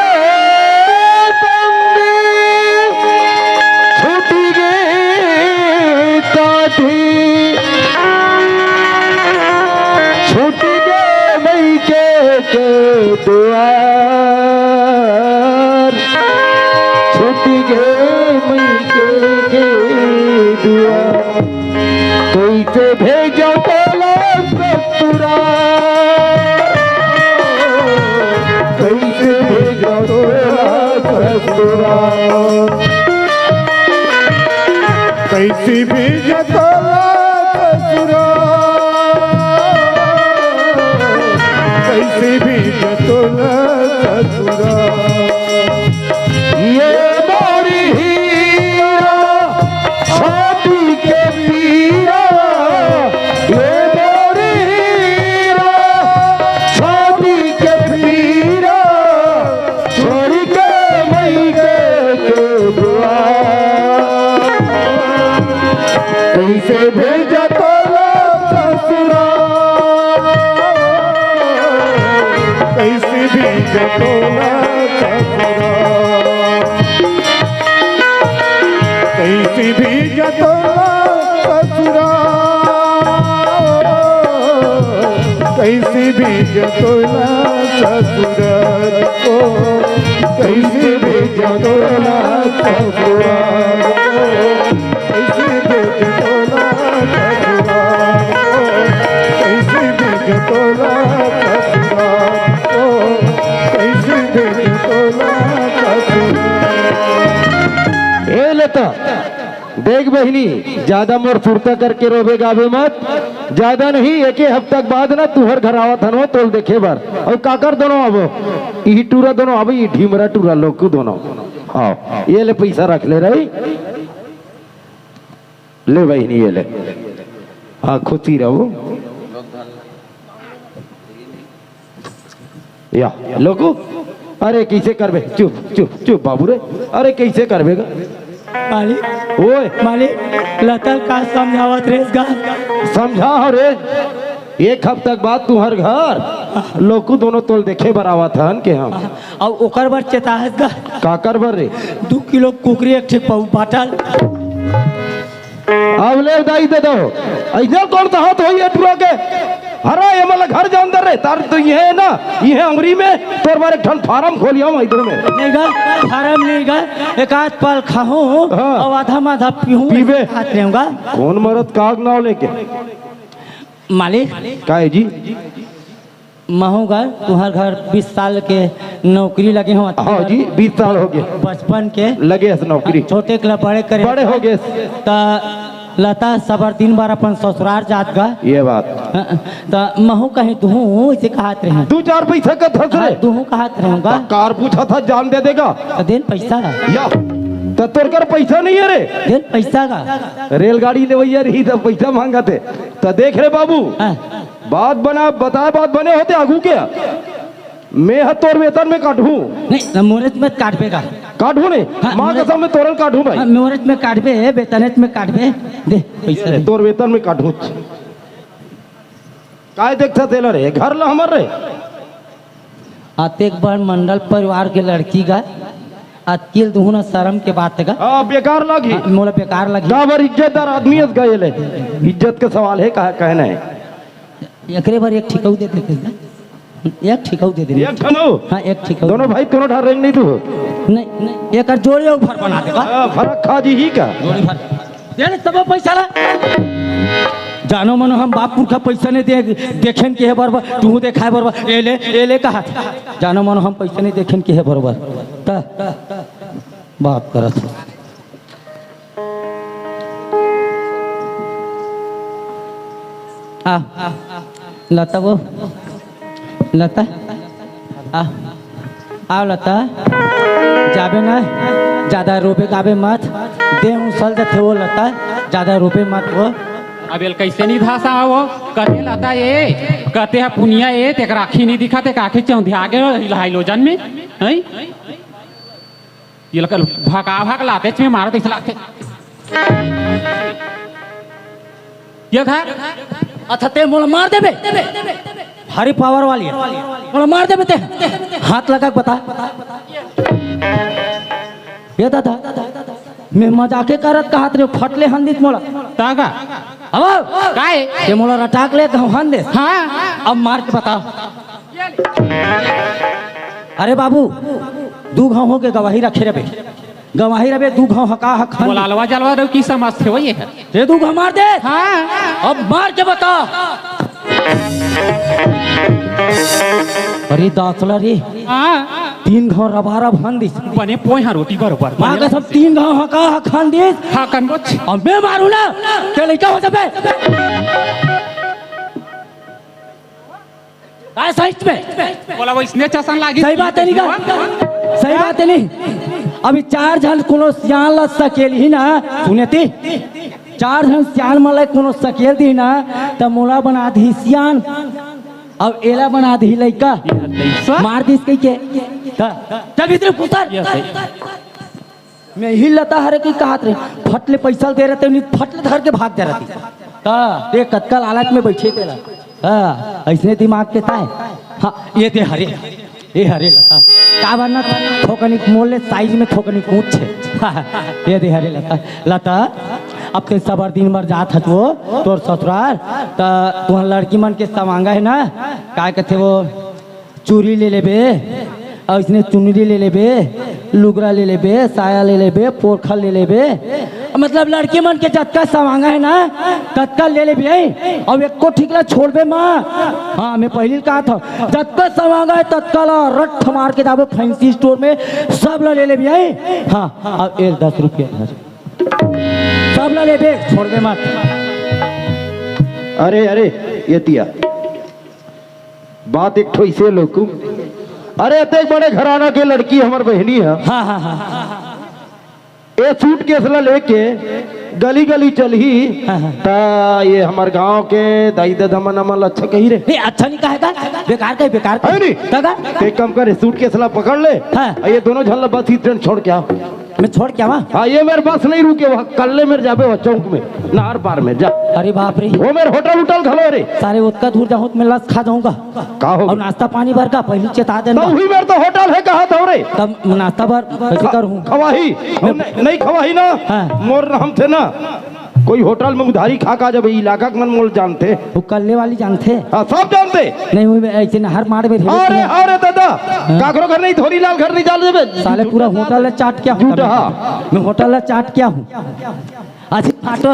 बंदी, छूटी गे साथी, छूटी गे मइके के दुआर, छूटी गे मइके के दुआर। कइसे भेजो तोला ससुरा, कइसे भेजो तोला ससुरा, कइसे भेजो तोला ससुरा, कइसे भेजो तोला ससुरा। ये मोरी हीरा, छाती के पीरा, ये मोरी हीरा, छाती के पीरा, छोड़ के मइके के दुआर। कइसे भेजा तोला ससुरा। जतोला ससुरा, कैसी भी जतोला ससुरा, कैसी भी जतोला ससुरा, ओ, कैसी भी जतोला ससुरा, ओ, कैसी भी जतोला ससुरा, ओ, कैसी भी जतोला ससुरा, ओ, कैसी भी जतोला ससुरा। ए लता, देख बहिनी, जादा मोर सुरता करके रोबे गाबे मत। जादा नहीं, एके हफ्ता के बाद ना तुहर घर आवत हन वो तोल देखे बर। अउ काकर दोनों आबो? इही टूरा दोनों आबो, ई ढीमरा टूरा लोकू दोनों। आओ, ये ले पैसा रख ले रही। ले बहिनी, ये ले। हाँ, खुशी रहो। या, लोकू, अरे कैसे करबे? चुप, चुप, चुप बाबू रे। अरे कैसे करबे गा? मालिक, ओए। मालिक, लता ल का समझावत रेहेस गा? समझा हो रे। एक हफ्ता के बाद तुहर घर लोकू दोनों तोल देखे बर आवत हन के हम। अउ ओकर बर चेताहस गा? काकर बर रे? दू किलो कुकरी, एक ठे पौ-, बाटल। अब ले दाई दे दो। अइसने कौन सा हाथ होई है टुरा के? हरा ये मला घर जान दे रे। तार तो ये है ना, ये है अमरी में तोर बार एक ठन फार्म खोलिया हूँ इधर में। नहीं गा, फार्म नहीं गा, एक आध पाल खाहूँ हाँ। अउ आधा माधा पीहूँ, पीबे। हाथ लेहूँ गा। कौन मरद काग नाव लेके? मालिक। का है जी? महूँ गा, तुहर घर बीस साल के नौकरी लगे हो। हाँ जी, बीस साल हो गए। बचपन के लगे हस नौकरी। छोटे के ला बड़े करे। बड़े हो गए। त लता सबर दिन बार अपन ससुरार जात गा। ये बात। हाँ, त महूँ कहीं तुहूँ इसे कहत रहे। दू चार पैसा का धस हाँ, रे। तुहूँ कहत रहे गा। कार पूछा था, जान दे देगा। त देन पैसा। या, त तोर कर पैसा नहीं है रे। देन पैसा का। रेलगाड़ी लेवैया रही त पैसा मांगा थे। त देख रे बाबू। हाँ। बात बना, बताए बात बने होते आगू के। मैं ह तोर वेतन में काटहूँ। नहीं, त मोरेच में काटबे का। काटहूँ नहीं? हाँ, माँ मोरेच कसम में तोरन काटहूँ भाई। हाँ, मोरेच में काटबे, वेतनेच में काटबे। दे, पैसा दे। तोर वेतन में काटहूँ। काय देखता तेला रे, घर ला हमर रे। अतेक बड़ मंडल परिवार के लड़की गा, अतकिल दुहू ना शरम के बात गा। हाँ, बेकार लगी। हाँ, मोला बेकार लगी। काबर इज्जतदार आदमी अस गा ये ले। इज्जत के सवाल है, कहा कहना है। एकरे बर एक ठिकऊ दे देते ना। एक ठिकऊ दे देना। एक ठनो? हाँ, एक ठिकऊ। दोनों भाई कोनो ढार रेंग नहीं तू हो? नहीं, नहीं, एकर जोड़े ऊपर बना देगा। हाँ, फरक खा जी ही का? जोड़ी भर। दे रे, तब पैसा ला। जानो मनो हम बाप पुरखा पैसा नहीं दे, देखेन के है बरबर, तू देखाए बरबर, ए ले, ए ले कहा। जानो मनो हम पैसा नहीं देखेन के है बरबर। त बात करत हो। आ, लता वो, लता, आ, आ लता, जाबे ना, जादा रोबे गाबे मत, दे उसल जथे वो लता, जादा रोबे मत वो। अब एल कैसे नहीं धासा वो, कते लता ये, कते ह पुनिया ये, तेकर आँखी नहीं दिखा, ते काखे चौंधिया गे हाइलोजन में, हैं? ये लकल भका भक लाते छे मारत ऐसे लागथे। ये घर अच्छा ते मोला मार देबे। भारी पावर वाली है। मोला मार देबे ते। हाथ लगा के बता। ये दादा, मैं मजाके करत कहत रे, फटले हंदित मोला। तागा। अब काय? ते मोला रटाक ले घाव हंदे। हाँ। अब मार के बता। अरे बाबू, दू घाव हो के गवाही रखे रबे। गवाही रबे, दू घाव हका हक हन। बोलालवा जलवा दो की समझ थे वही है। ते दू घाव मार दे। हाँ। अब मार के बता। अरे दासला रे। हाँ। तीन घाव रबा रब हन दिस। बने पोय हाँ रोटी बरोबर। माँ कसम तीन घाव हका हक हन दिस। हाँ कन बोच। अब मैं मारू ना। ते लइका हो जाबे। काय सच में? बोला वो इसने चसन लागी। सही बात है नहीं का? सही बात है नहीं। अभी चार झन कोनो सियान ला सकेल ही ना, सुने ती? चार झन सियान मन ला कोनो सकेल दी ना, त मोला बना दी सियान। अब एला बना दी लइका। मार दिस कही के। त, तब इतने कुतर। मैं ही लता हरे की कहत रहे, फट ले पैसा दे रहते, नहीं फट ले धर के भाग दे रहती। हाँ, ते कतका लालच में बैठे तेला। हाँ, ऐसने दिमाग के ताय। हाँ, ये दे हरे। ए हरे लता, का बनना थोकनिक मोल ले साइज में थोकनिक ऊंच हे। ए दे हरे लता, लता, अब ते सबर दिन मर जात हस वो तोर ससुरार, त तुहर लड़की मन के सवांगा हे ना, का कथे वो, चूरी ले लेबे, अउ इसने चुनरी ले लेबे, लुगरा ले लेबे, साया ले लेबे, पोरखा ले लेबे, मतलब लड़की मन के जतका सवांगा हे ना, ततका ले लेबे, अउ एको ठिक ला छोड़बे मा। हाँ, मैं पहिली कहा था, जतका सवांगा हे ततका ला रट्ठ मार के जाबे फैंसी स्टोर में, सब ला ले लेबे। हाँ, अब एक दस रुपया धर, सब ला लेबे, छोड़बे मत। अरे, अरे, ये दिया। बात एक ठो इसे लोकू। अरे, अतेक बड़े घराना के लड़की हमर बहिनी हे। हाँ, हाँ, हाँ। ए सूटकेस ला लेके गली गली चलही, हाँ, हाँ। त ये हमर गांव के दाई ददा मन हमन ला अच्छा कही रे। ए, अच्छा नहीं कहे का? बेकार कहे, बेकार कहे। है नहीं? तगा? एक काम करे, सूटकेस ला पकड़ ले। हाँ। अउ ये दोनों झन ला बस स्टैंड छोड़ के आ। मैं छोड़ के आवा? हाँ, ये मेर बस नहीं रुके, वहाँ कल्ले मेर जाबे, वहाँ चौक में, नहर पार में जा। अरे बाप रे। वो मेर होटल उटल घलो रे। सारे ओतका दूर जाहूं त मैं लस खा जाहूं गा। का हो अउ गया? नाश्ता पानी बर का पहिली चेता देना। त उही मेर तो होटल हे, कहा था रे। तब नाश्ता बर कैसे ख-, करूं? खवाही। मैं नहीं, नहीं खवाही ना। हाँ। मोर नाम थे ना। कोई होटल में उधारी खा का जब इलाका के मन मोल जानथे। वो कल्ले वाली जानथे। हाँ, सब जानथे। नहीं, वो ऐसे नहर मार में अरे, अरे दादा, हाँ। काकरो घर नहीं, धोरी लाल घर नहीं जान देबे। साले पूरा होटल ला चाट क्या हूँ? झूठ, हाँ। मैं होटल ला चाट क्या हूँ? अजी भाटो,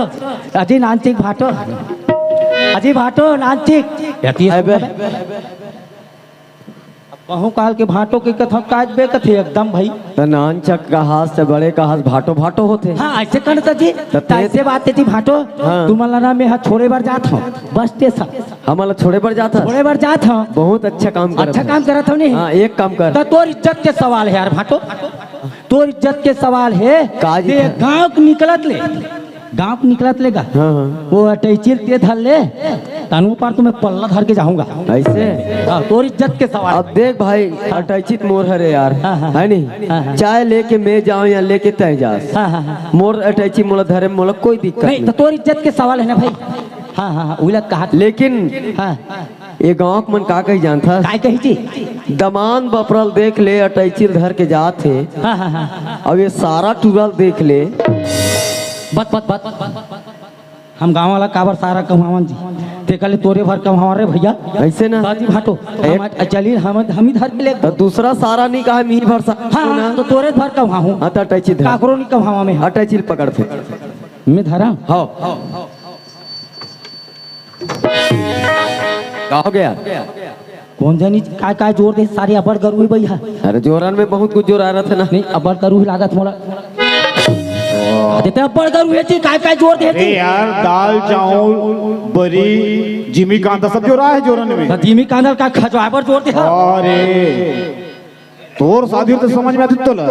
अजी नानचिक भाटो, अजी भाटो नानचिक। अबे। बहु काल के भाटो के कथा काज बे कथे एकदम भाई। त नानचक कहास त बड़े कहास भाटो भाटो होथे। हाँ, ऐसे कहना था जी। त त ते ऐसे बात हे जी भाटो। हाँ। तुमन ला ना मैं हा छोड़े बर जात हूँ बस स्टेशन। हमन ला छोड़े बर जात हस? छोड़े बर जात हूँ। बहुत अच्छा काम करत अच्छा हस। काम करत हूँ नहीं। हाँ, एक काम कर। त तोर इज्जत के सवाल हे यार भाटो, तोर इज्जत के सवाल हे। का जी ते था? गांव के निकलत ले गांव के निकलत ले गा। हाँ, हाँ। वो अटैची ल ते धर ले, तनु पर तुम्हें पल्ला धर के जाहूंगा। ऐसे? हाँ, तोर इज्जत के सवाल। अब देख भाई, अटैची त मोर हरे यार, हाँ, हाँ। है नहीं? हाँ, हाँ। चाहे लेके मैं जाऊं या लेके तय जास। हाँ, हाँ, हाँ, हाँ। मोर अटैची मोला धरे, मोला कोई दिक्कत नहीं, नहीं। तो तोर इज्जत के सवाल है ना भाई। हाँ, हाँ, हाँ, उलत कहा। लेकिन हाँ। ये गांव के मन का कही जानथस? काय कही जी? दमान बपरल देख ले, अटैची ल धर के जात हे। हाँ, हाँ, हाँ। अब ये सारा टूरल देख ले। बत, बत, बत, बत, बत, बत, बत। हम गांव वाला काबर सारा कमावन जी? ते कहले तोरे भर कमावा रे भैया। ऐसे ना। बाजी भाटो। एक हम चली, हम, हम ही धर के ले। तो दूसरा सारा नहीं कहा, मी भर सा-, हाँ, हाँ, ना। तो तोरे भर कमाहूँ। हाँ, तो अटैची धर। काकरो नहीं कमावा मैं। अटैची ल पकड़ थे। मैं धरा? हाँ। का हो गया? कोन जनी काय काय जोर दे, सारे अब्बड़ गरु हे भैया। अरे जोरन में बहुत कुछ जोर आ रहा था ना। नहीं, अब्बड़ गरु ही लागत मोला। अरे ते अब्बड़ गरु हे जी, काय काय जोर दे अरे जी। यार, दाल चावल बरी जिमी कांदा सब जोरा हे जोरन में। तो जिमी कांदा का खजवाए बर जोर दे। अरे तोर शादी तो समझ में आती तोला।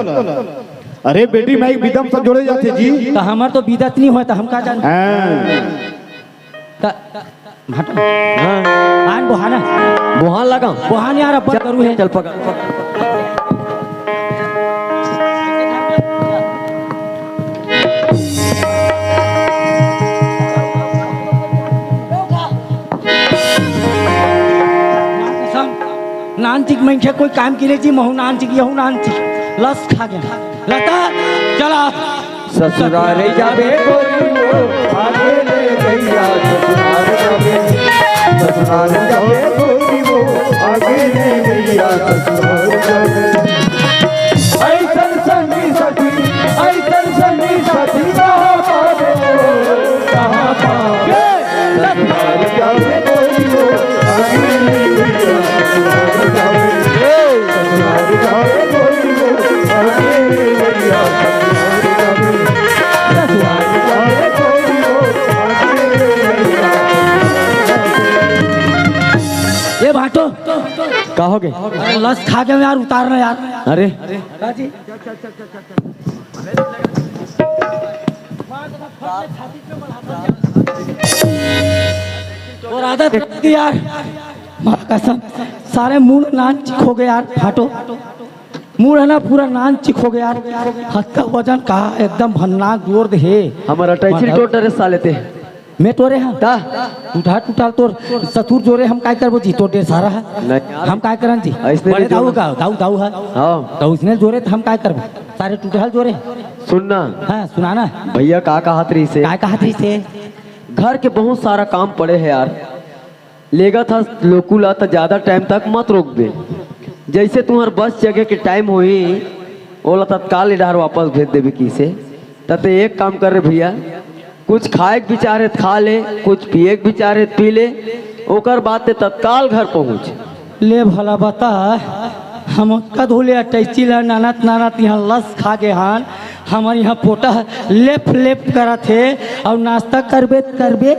अरे बेटी, मैं एक बिदम सब जोड़े जाते जी। तो हमर तो बिदत नहीं होय तो हम का जान। हाँ। त भाटो। हाँ। आन बोहाना। बोहान लगा। बोहान यार, अब्बड़ चल, गरु हे। चल पकड़। नानचिक मनखे कोई काम के लिए जी, महू नानचिक, यहू नानचिक, लस खा गया। लता, चला। ससुराल जाबे गोरी वो, आगे ले गैया ससुराल जाबे। ससुराल जाबे गोरी वो, आगे ले गैया ससुराल जाबे। ऐसन संगी साथी, ऐसन संगी साथी कहाँ पाबे, कहाँ पाबे? ससुराल जाबे गोरी वो, आगे ले गैया ससुराल जाबे। ए भाटो, का हो गए? अरे लस खा गए यार, उतारना यार। अरे और आदत रख दी यार, माँ कसम, सारे मूड़ नान चिक हो गए यार, भाटो। मूड़ है ना, पूरा नान चिक हो गया यार। हत्ता वजन कहा, एकदम भन्ना जोर दे हे। हमारा टैची मतलब टोट डरे साले ते। मैं तोरे हा। ता? टूटा टूटा तोर ससुर जोरे हम काय करबो जी, तोर डेढ़ सारा है। नहीं यार। हम काय करन जी? ऐसने बड़े नहीं दाऊ जोड़ना। का, दाऊ, दाऊ है। हाँ। तो उसने जोरे तो हम काय करबो? सारे टूटा जोरे। सुनना। हाँ, सुनाना। भैया का कहत रहिसे? काय कहत रहिसे? घर के बहुत सारा काम पड़े है यार। लेगत हस लोकू ला त ज्यादा टाइम तक मत रोकबे। जइसे तुंहर बस जगह के टाइम होही, ओला तत्काल ए डहर वापस भेज देबे कहिसे। त ते एक काम कर रे भैया, कुछ खाए के विचार हे त खा ले, कुछ पिए के विचार हे त पी ले, ओकर बाद ते तत्काल घर पहुंच। ले भला बता, हम ओतका धूले अटैची ला नानत नानत इहाँ लस खा गे हन, हमर इहाँ पोटा लेप लेप करत हे, अउ नाश्ता करबे त करबे,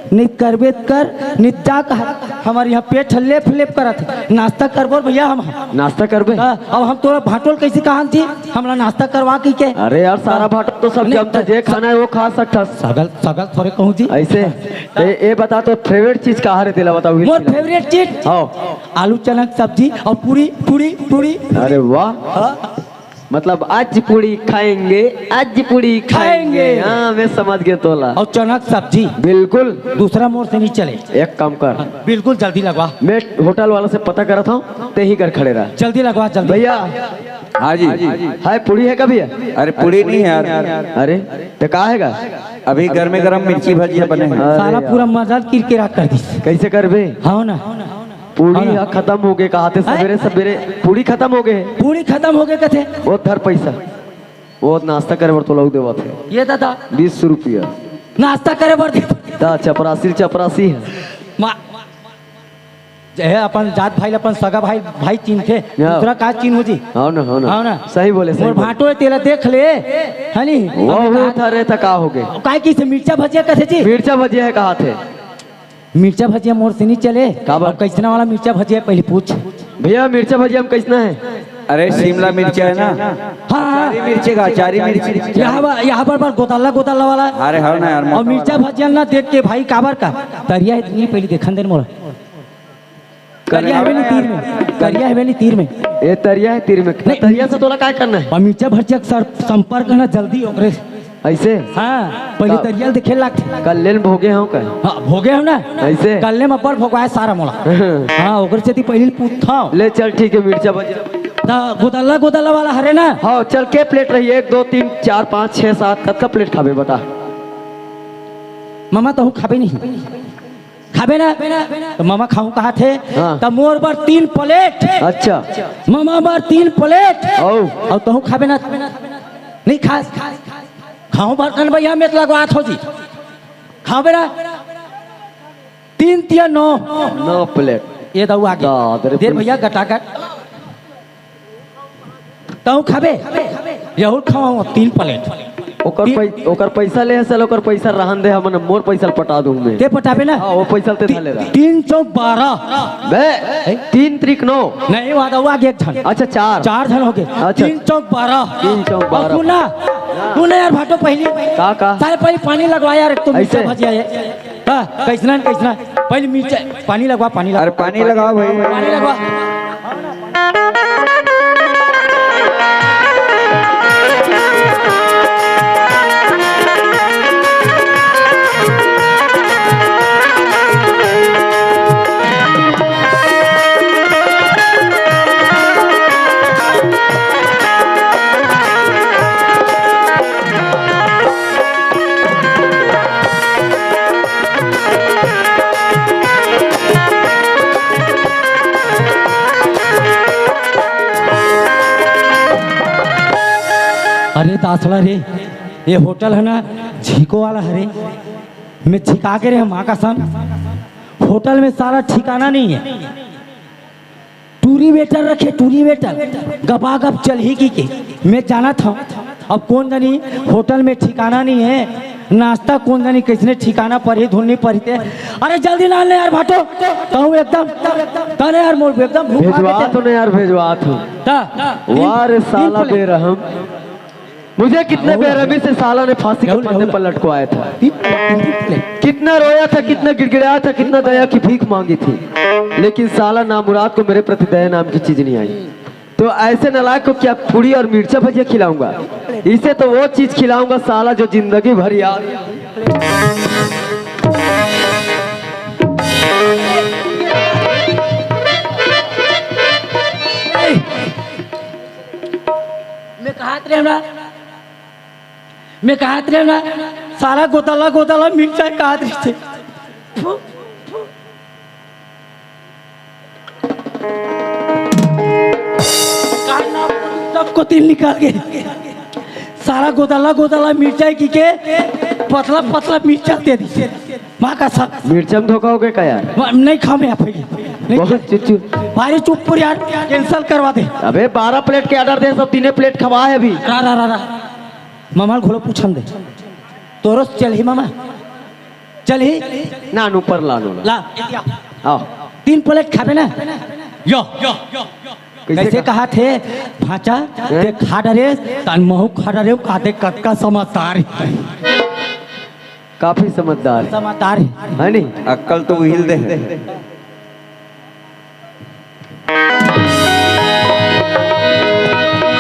नइ करबे त कर, नइ जा कहा, हमर इहाँ पेट ह लेप लेप करत हे। नाश्ता करबो रे भैया हम। नाश्ता करबे? हाँ, अब हम तोला भांटो ल कइसे कहन जी, हमला नाश्ता करवा कहिके। अरे यार, सारा भांटो तो सब नहीं, जमता, तो जे खाना हे वो खा सकथस। सगल, सगल थोरे कहूँ जी। अइसे? ए, ए बता, तोर favourite चीज का हरे, तेला बता, उही मोर खिला। Favourite चीज? हाँ। आलू चना के सब्जी अउ पूरी, पूरी, पूरी। अरे वाह। हाँ। मतलब, आज पूड़ी खाएंगे, आज पूड़ी खाएंगे। खाएंगे। हाँ, मैं समझ गेंव तोला। अउ चना के सब्जी। बिल्कुल। दूसरा मोर से नइ चले। एक काम कर। हाँ, बिल्कुल जल्दी लगवा। मैं होटल वाला से पता करत हँव, तेही कर खड़े रह। जल्दी लगवा, जल्दी। भैया। हाँ जी। हाय, पूड़ी हे का भैया? अरे, पूड़ी नहीं यार। अरे, त का हे गा? अभी गरमे गरम मिर्ची भजिया बने हे। अरे साला यार। पूरा मजा ल किरकिरा कर दिस। कइसे करबे? हाँ ना। पूड़ी हाँ ना। ह खतम हो गे, कहाथे हैं? सबेरे सबेरे पूड़ी खतम हो गे। पूड़ी खतम हो गे कथे। ओ धर पइसा, ओ नाश्ता करे बर तोला देवत हे। ये दादा। बीस रुपया। नाश्ता करे बर दे। ता चपरासी, चपरासी हे। मा-, जे हे अपन जात भाई, अपन सगा भाई, भाई चिन्हथे। हाँ। दूसरा का चिन्हू जी? हाँ ना, हाँ ना। हाँ ना। सही बोले, सही मोर बोले। भांटो हे, तेला देख ले, हे नी? वो, अभी वो कहा था रे, था का हो गे? काय कहिसे मिर्चा भजिया कथे जी? मिर्चा भजिया हे कहाथे। मिर्चा भजिया मोर से नइ चले। काबर? अब कइसना वाला मिर्चा भजिया पहली पूछ। भैया, मिर्चा भजिया म कइसना हे? अरे, शिमला मिर्चा हे ना? हाँ, हाँ। चारी मिर्ची का, चारी मिर्ची। यहाँ बा-, यहाँ पर, पर गोदल्ला, गोदल्ला वाला। अरे, हव ना यार, अउ मोटा मिर्चा वाला। भजिया ना देख के भाई, काबर का? तरिया हे त नइ, पहली देखन दे मोला। करिया हवे नी तीर में, करिया हवे नी तीर में। ए, तरिया हे तीर में। नहीं। तरिया से तोला काय करना हे? अउ मिर्चा भजिया के सर संपर्क ना जल्दी ओकरे। अइसे? हाँ, पहली का-, तरिया ल देखे लागथे। कल्ले ल भोगे हँव का? हाँ, भोगे हँव ना। अइसे? कल्ले म अब्बड़ भोगवाए सारा मोला। हाँ, ओकर सेती पहली ल पूछथँव। ले चल, ठीक हे, मिर्चा भजिया। त गोदल्ला, गोदल्ला वाला हरे ना? हाँ, चल, के प्लेट रही? एक, दो, तीन, चार, पाँच, छः, सात, कतका प्लेट खाबे बता? ममा, तहूँ खाबे नहीं? खाबे ना? त ममा खाहूँ कहाथे, हाँ। त मोर बर तीन प्लेट। अच्छा। ममा बर तीन प्लेट। अउ? अउ तहूँ खाबे ना? नइ खास। खाहूँ बर कन भैया, मैं त लगवात हँव जी। खाबे ना? तीन तिया नौ। नौ प्लेट। ए दाऊ आगे। दादर दे रे भैया, गटागट। तहूँ खाबे? यहू खावँव तीन प्लेट। ओकर तीन पै-, ओकर पइसा ले हे साला, ओकर पइसा रहन दे, हमन मोर पइसा ल पटा दूँ मैं। ते पटाबे ना? हाँ, वो पइसा ल ते ती-, धर ले रहा। तीन चौक बारह। बे, हैं? तीन त्रिक नौ। नहीं, वो आधा, वो आगे एक झन। अच्छा, चार। चार झन हो गे। अच्छा। तीन चौक बारह। तीन चौक अउ बारह। सुन ना, सुन ना यार, भाटो पहली। का, का? साले पहली पानी लगवा यार, एक तो मिर्चा अइसे? भजिया हे। हाँ, कइसना, कइसना? पहली मिर्चा, पानी लगवा, पानी लगवा। अरे, पानी लगाओ भाई। पानी लगवा। अरे दासड़ा रे, ये होटल हे ना, झिको वाला हरे। मैं झिका के रे, माँ कसम, होटल में साला ठिकाना नहीं हे। टूरी वेटर रखे, टूरी वेटर, गपागप चलही कहिके। मैं जानत हँव, अब कोन जनी होटल में ठिकाना नहीं हे, नाश्ता कोन जनी कइसने ठिकाना परही, धुन नइ परही ते। अरे जल्दी लान ले यार भाटो, तहूँ एकदम, तने यार मोर एकदम भूख लागे भेजवात हँव ना यार, भेजवात हँव। त, वाह रे तीन साला प्लेट। बेरहम। मुझे कितने बेरहमी से साला ने फांसी के फंदे पर लटकवाया था। कितना रोया था, कितना गिड़गिड़ाया था, कितना दया की भीख मांगी थी, लेकिन साला नामुराद को मेरे प्रति दया नाम की चीज नहीं आई। तो ऐसे नालायक को क्या पूड़ी और मिर्चा भजिया खिलाऊंगा? इसे तो वो चीज खिलाऊंगा साला, जो जिंदगी भर याद। मैं कहत रहे ना, मैं कहत रहे ना, सारा गोदला गोदला मिर्चा कहत रहिथे। सबको तिल निकाल के सारा गोदला गोदला मिर्चा की के पतला पतला मिर्चा दे दी। माँ का सब मिर्चा में धोखा हो गया का यार? नहीं खा मैं आप नहीं बहुत खा। चुप चुप। भारी चुप पर यार, कैंसिल करवा दे। अबे बारह प्लेट के ऑर्डर दे, सब तीने प्लेट खवा है अभी। रा रा रा रा। मामा घोलो पूछन दे। तोरो चल ही मामा। चल ही। ना ऊपर ला लो। ला। आओ। तीन प्लेट खाबे ना? यो। कैसे कैसे का? कहा थे भांचा? हैं? ते खा डरे, तन महू खा डरे, कहते कतका समझदार है। काफी समझदार है। समझदार है। है नहीं? अक्कल तो हिल दे है।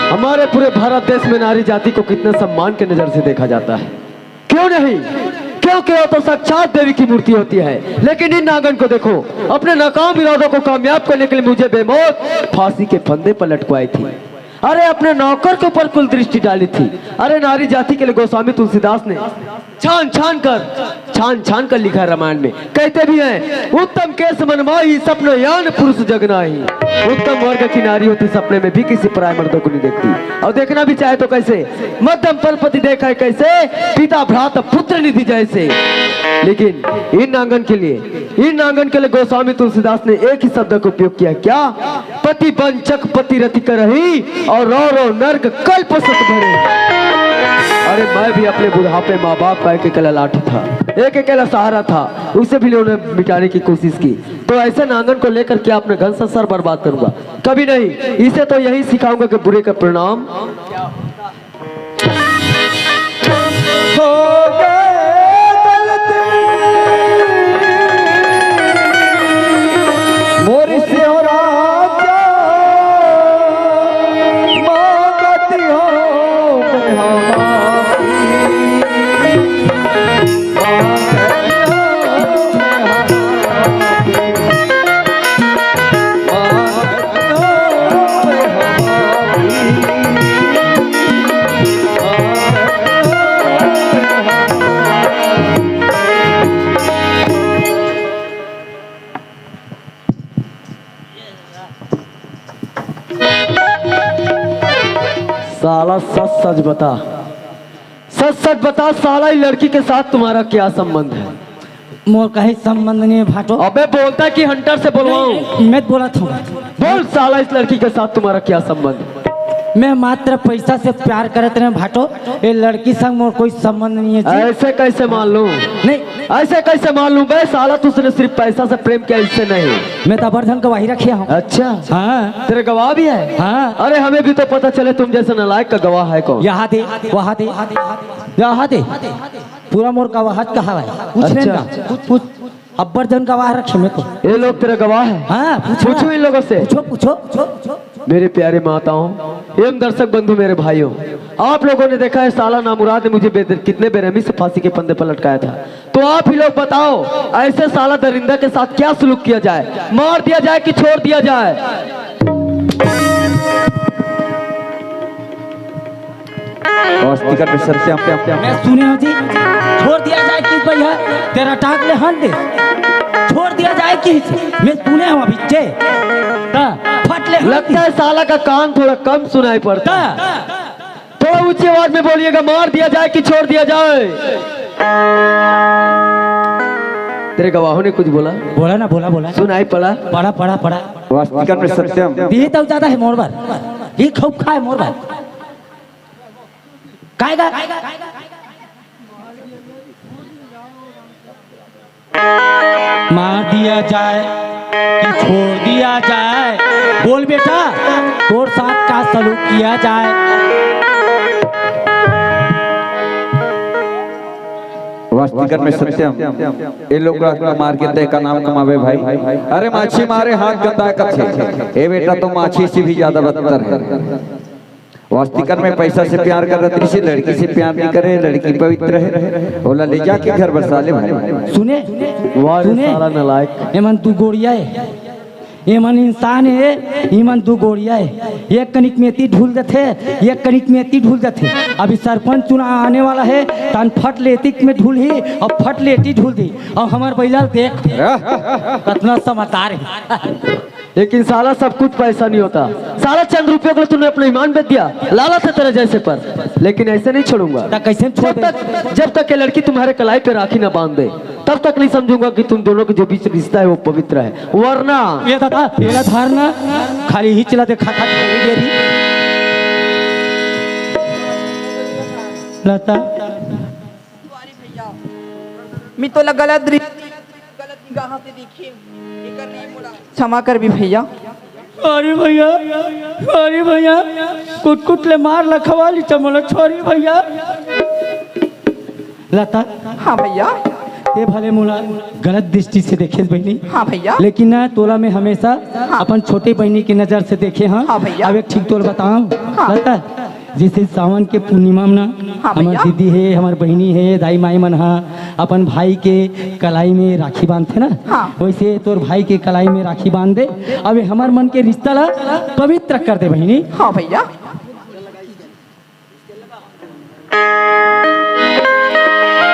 हमारे पूरे भारत देश में नारी जाति को कितना सम्मान के नजर से देखा जाता है, क्यों नहीं? क्योंकि वो तो साक्षात देवी की मूर्ति होती है। लेकिन इन नांगन को देखो, अपने नाकाम इरादों को कामयाब करने के लिए मुझे बेमौत फांसी के फंदे पर लटकवाई थी। अरे, अपने नौकर के ऊपर कुल दृष्टि डाली थी। अरे, नारी जाति के लिए गोस्वामी तुलसीदास ने छान छान कर, छान छान कर लिखा है रामायण में। कहते भी हैं, "उत्तम केस मन माही, सपन यान पुरुष जग नाही।" उत्तम वर्ग की नारी होती, सपने में भी किसी पराये मर्दों को नहीं देखती। और देखना भी चाहे तो कैसे? मध्यम पलपति देखा है कैसे, पिता भ्रात पुत्र निधि जैसे। लेकिन इन नांगन के लिए, इन नांगन के लिए गोस्वामी तुलसीदास ने एक ही शब्द का उपयोग किया। क्या? पति वंचक पति रति करही, और रो रो नरक कल्प सत भरे। अरे, मैं भी अपने बुढ़ापे माँ बाप का एक अकेला लाठी था, एक अकेला सहारा था, उसे भी उन्होंने मिटाने की कोशिश की। तो ऐसे नांगन को लेकर क्या अपना घन संसार बर्बाद करूंगा? कभी नहीं। इसे तो यही सिखाऊंगा कि बुरे का परिणाम हो गए गलती मोरी से हो राजा, मांगती हो मैं हमारी। साला सच सच बता, सच सच बता साला, इस लड़की के साथ तुम्हारा क्या संबंध है? मोर कहीं संबंध नहीं है भाटो। अबे बोलता कि हंटर से बुलवाऊं? नहीं, मैं बोला था। बोल साला, इस लड़की के साथ तुम्हारा क्या संबंध? मैं मात्र पैसा से प्यार करत रहे भाटो, ये लड़की संग मोर कोई संबंध नहीं है जी। ऐसे कैसे मान लूं? नहीं। ऐसे कैसे मान लूं बे साला, तुझने सिर्फ पैसा से प्रेम किया, इससे नहीं। मैं तो अबरधन गवाही रखे हूँ। अच्छा। हाँ। तेरे गवाह भी है? हाँ। अरे हमें भी तो पता चले, तुम जैसे नालायक का गवाह है कौन? यहाँ दे, वहाँ दे, यहाँ दे। पूरा मोर गवाहत कहा है। पूछ अच्छा। लेना। पूछ, पूछ। अब्बर जन गवाह रखे मैं तो। ये लोग तेरा गवाह है? हाँ, पूछो ना। पूछो इन लोगों से। पूछो, पूछो, पूछो, पूछो। मेरे प्यारे माताओं एवं दर्शक बंधु, मेरे भाइयों, आप लोगों ने देखा है साला नामुराद ने मुझे बेदर-, कितने बेरहमी से फांसी के फंदे पर लटकाया था। तो आप ही लोग बताओ, ऐसे साला दरिंदा के साथ क्या सलूक किया जाए? मार दिया जाए कि छोड़ दिया जाए? वास्तिका में सत्यम। मैं सुने हूँ जी, छोड़ दिया जाए किस भैया, तेरा टांग ले हन दे। छोड़ दिया जाए किस, मैं सुने हूँ अभी जे। ता, फट ले हन लगता दे। है साला का कान थोड़ा कम सुनाई पड़ता ता। है। थोड़ा ऊंची आवाज में बोलिएगा, मार दिया जाए कि छोड़ दिया जाए? तेरे गवाहों ने कुछ बोला? बोला ना, बोला, बोला। सुनाई पड़ा? पड़ा, पड़ा, पड़ा। वास्तिका में सत्यम। ये तो ज्यादा है मोर बार। ये खूब खाए मोर बार। काय गा? मार दिया जाए कि छोड़ दिया जाए, बोल बेटा, तोर साथ का सलूक किया जाए? वास्तिका में सत्यम, ये लोग रात को मार के तय का नाम कमावे भाई। अरे माछी मारे हाथ गंदा कथे, ए बेटा तो माछी से भी ज्यादा बदतर है। वास्तिका में पैसा से प्यार कर रहा, तेरी से लड़की से प्यार नहीं करे, लड़की पवित्र है, ओला ले जाके घर बसा ले भाई। सुने, वाह रे सुने। साला नालायक। एमन दू गोड़िया है, एमन इंसान हे, एमन दू गोड़िया हे। एक कनिक में एती ढुल देथे, एक कनिक में एती ढुल देथे। अभी सरपंच चुनाव आने वाला हे, तन फट ले एतिक में ढुलही अउ फट ले एती ढुल दी। अउ हमर बइला ल देख, कतना समझदार हे। लेकिन साला, सब कुछ पैसा नहीं होता। साला, चंद रुपयों के लिए तूने अपना ईमान बेच दिया। लाला था तेरे जैसे पर, लेकिन ऐसे नहीं छोड़ूंगा। त कैसे छोड़ जब दे? तक, जब तक ये लड़की तुम्हारे कलाई पे राखी ना बांध दे, तब तक नहीं समझूंगा कि तुम दोनों के जो बीच रिश्ता है, वो पवित्र है। वरना ये दादा, ये ला धारना, खाली ही चला दे, खा, खा, खा, दे रही। लता। सॉरी भैया, मैं तो गलत दृष्टि, गलत निगाह से देखे, एकर लिए मोला क्षमा करबी भैया। अरे भैया, अरे भैया, कुट कुट ले मार ल खवा ली चमोला छोरी भैया। लता। हाँ भैया। ये भले मोला गलत दृष्टि से देखे बहिनी। हाँ भैया। लेकिन ना, तोला मैं हमेशा हाँ। अपन छोटे बहिनी की नजर से देखे हाँ। हाँ भैया। अब एक ठीक तोला बताऊं हाँ। लता, जैसे सावन के पूर्णिमा में ना हाँ हमर भैया। दीदी हे, हमर बहिनी हे, दाई माई मन हा अपन भाई के कलाई में राखी बांधथे ना, हाँ। वैसे तोर भाई के कलाई में राखी बांध दे। अब ये हमर मन के रिश्ता ला पवित्र कर दे बहिनी। हाँ भैया।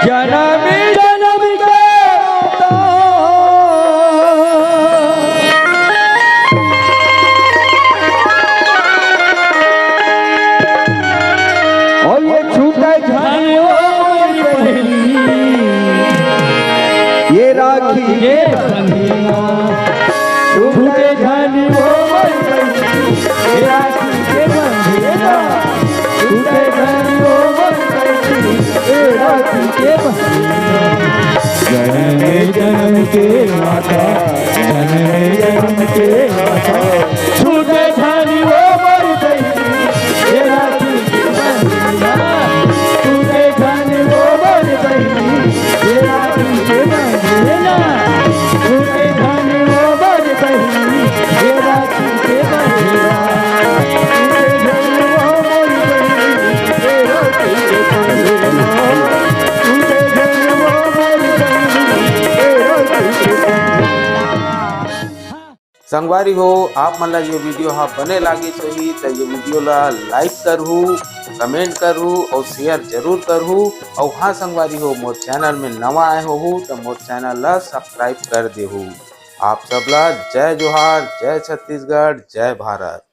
जनम जनम के और ये छूटे झन ओ मोर बहिनी, ये राखी के बंधना। छूटे झन ओ मोर बहिनी, ये राखी के बंधना। छूटे झन ओ मोर बहिनी, ये राखी के बंधना। जन्म जन्म के नाता, जन्म जन्म के नाता। छूटे झन ओ मोर बहिनी, ये राखी के बंधना। छूटे झन ओ मोर बहिनी, ये राखी के बंधना। छूटे झन ओ मोर बहिनी, ये राखी के बंधना। छूटे झन ओ मोर बहिनी, ये राखी के बंधना। छूटे झन ओ मोर बहिनी, ये राखी के बंधना। संगवारी हो, आप मन ला ये वीडियो हा बने लागिस होही त ये वीडियो ला like करहू, comment करहू अउ share जरूर करहू। अउ हाँ संगवारी हो, मोर channel में नवा आए होहू त मोर channel ला subscribe कर देहू। आप सब ला जय जोहार, जय छत्तीसगढ़, जय भारत।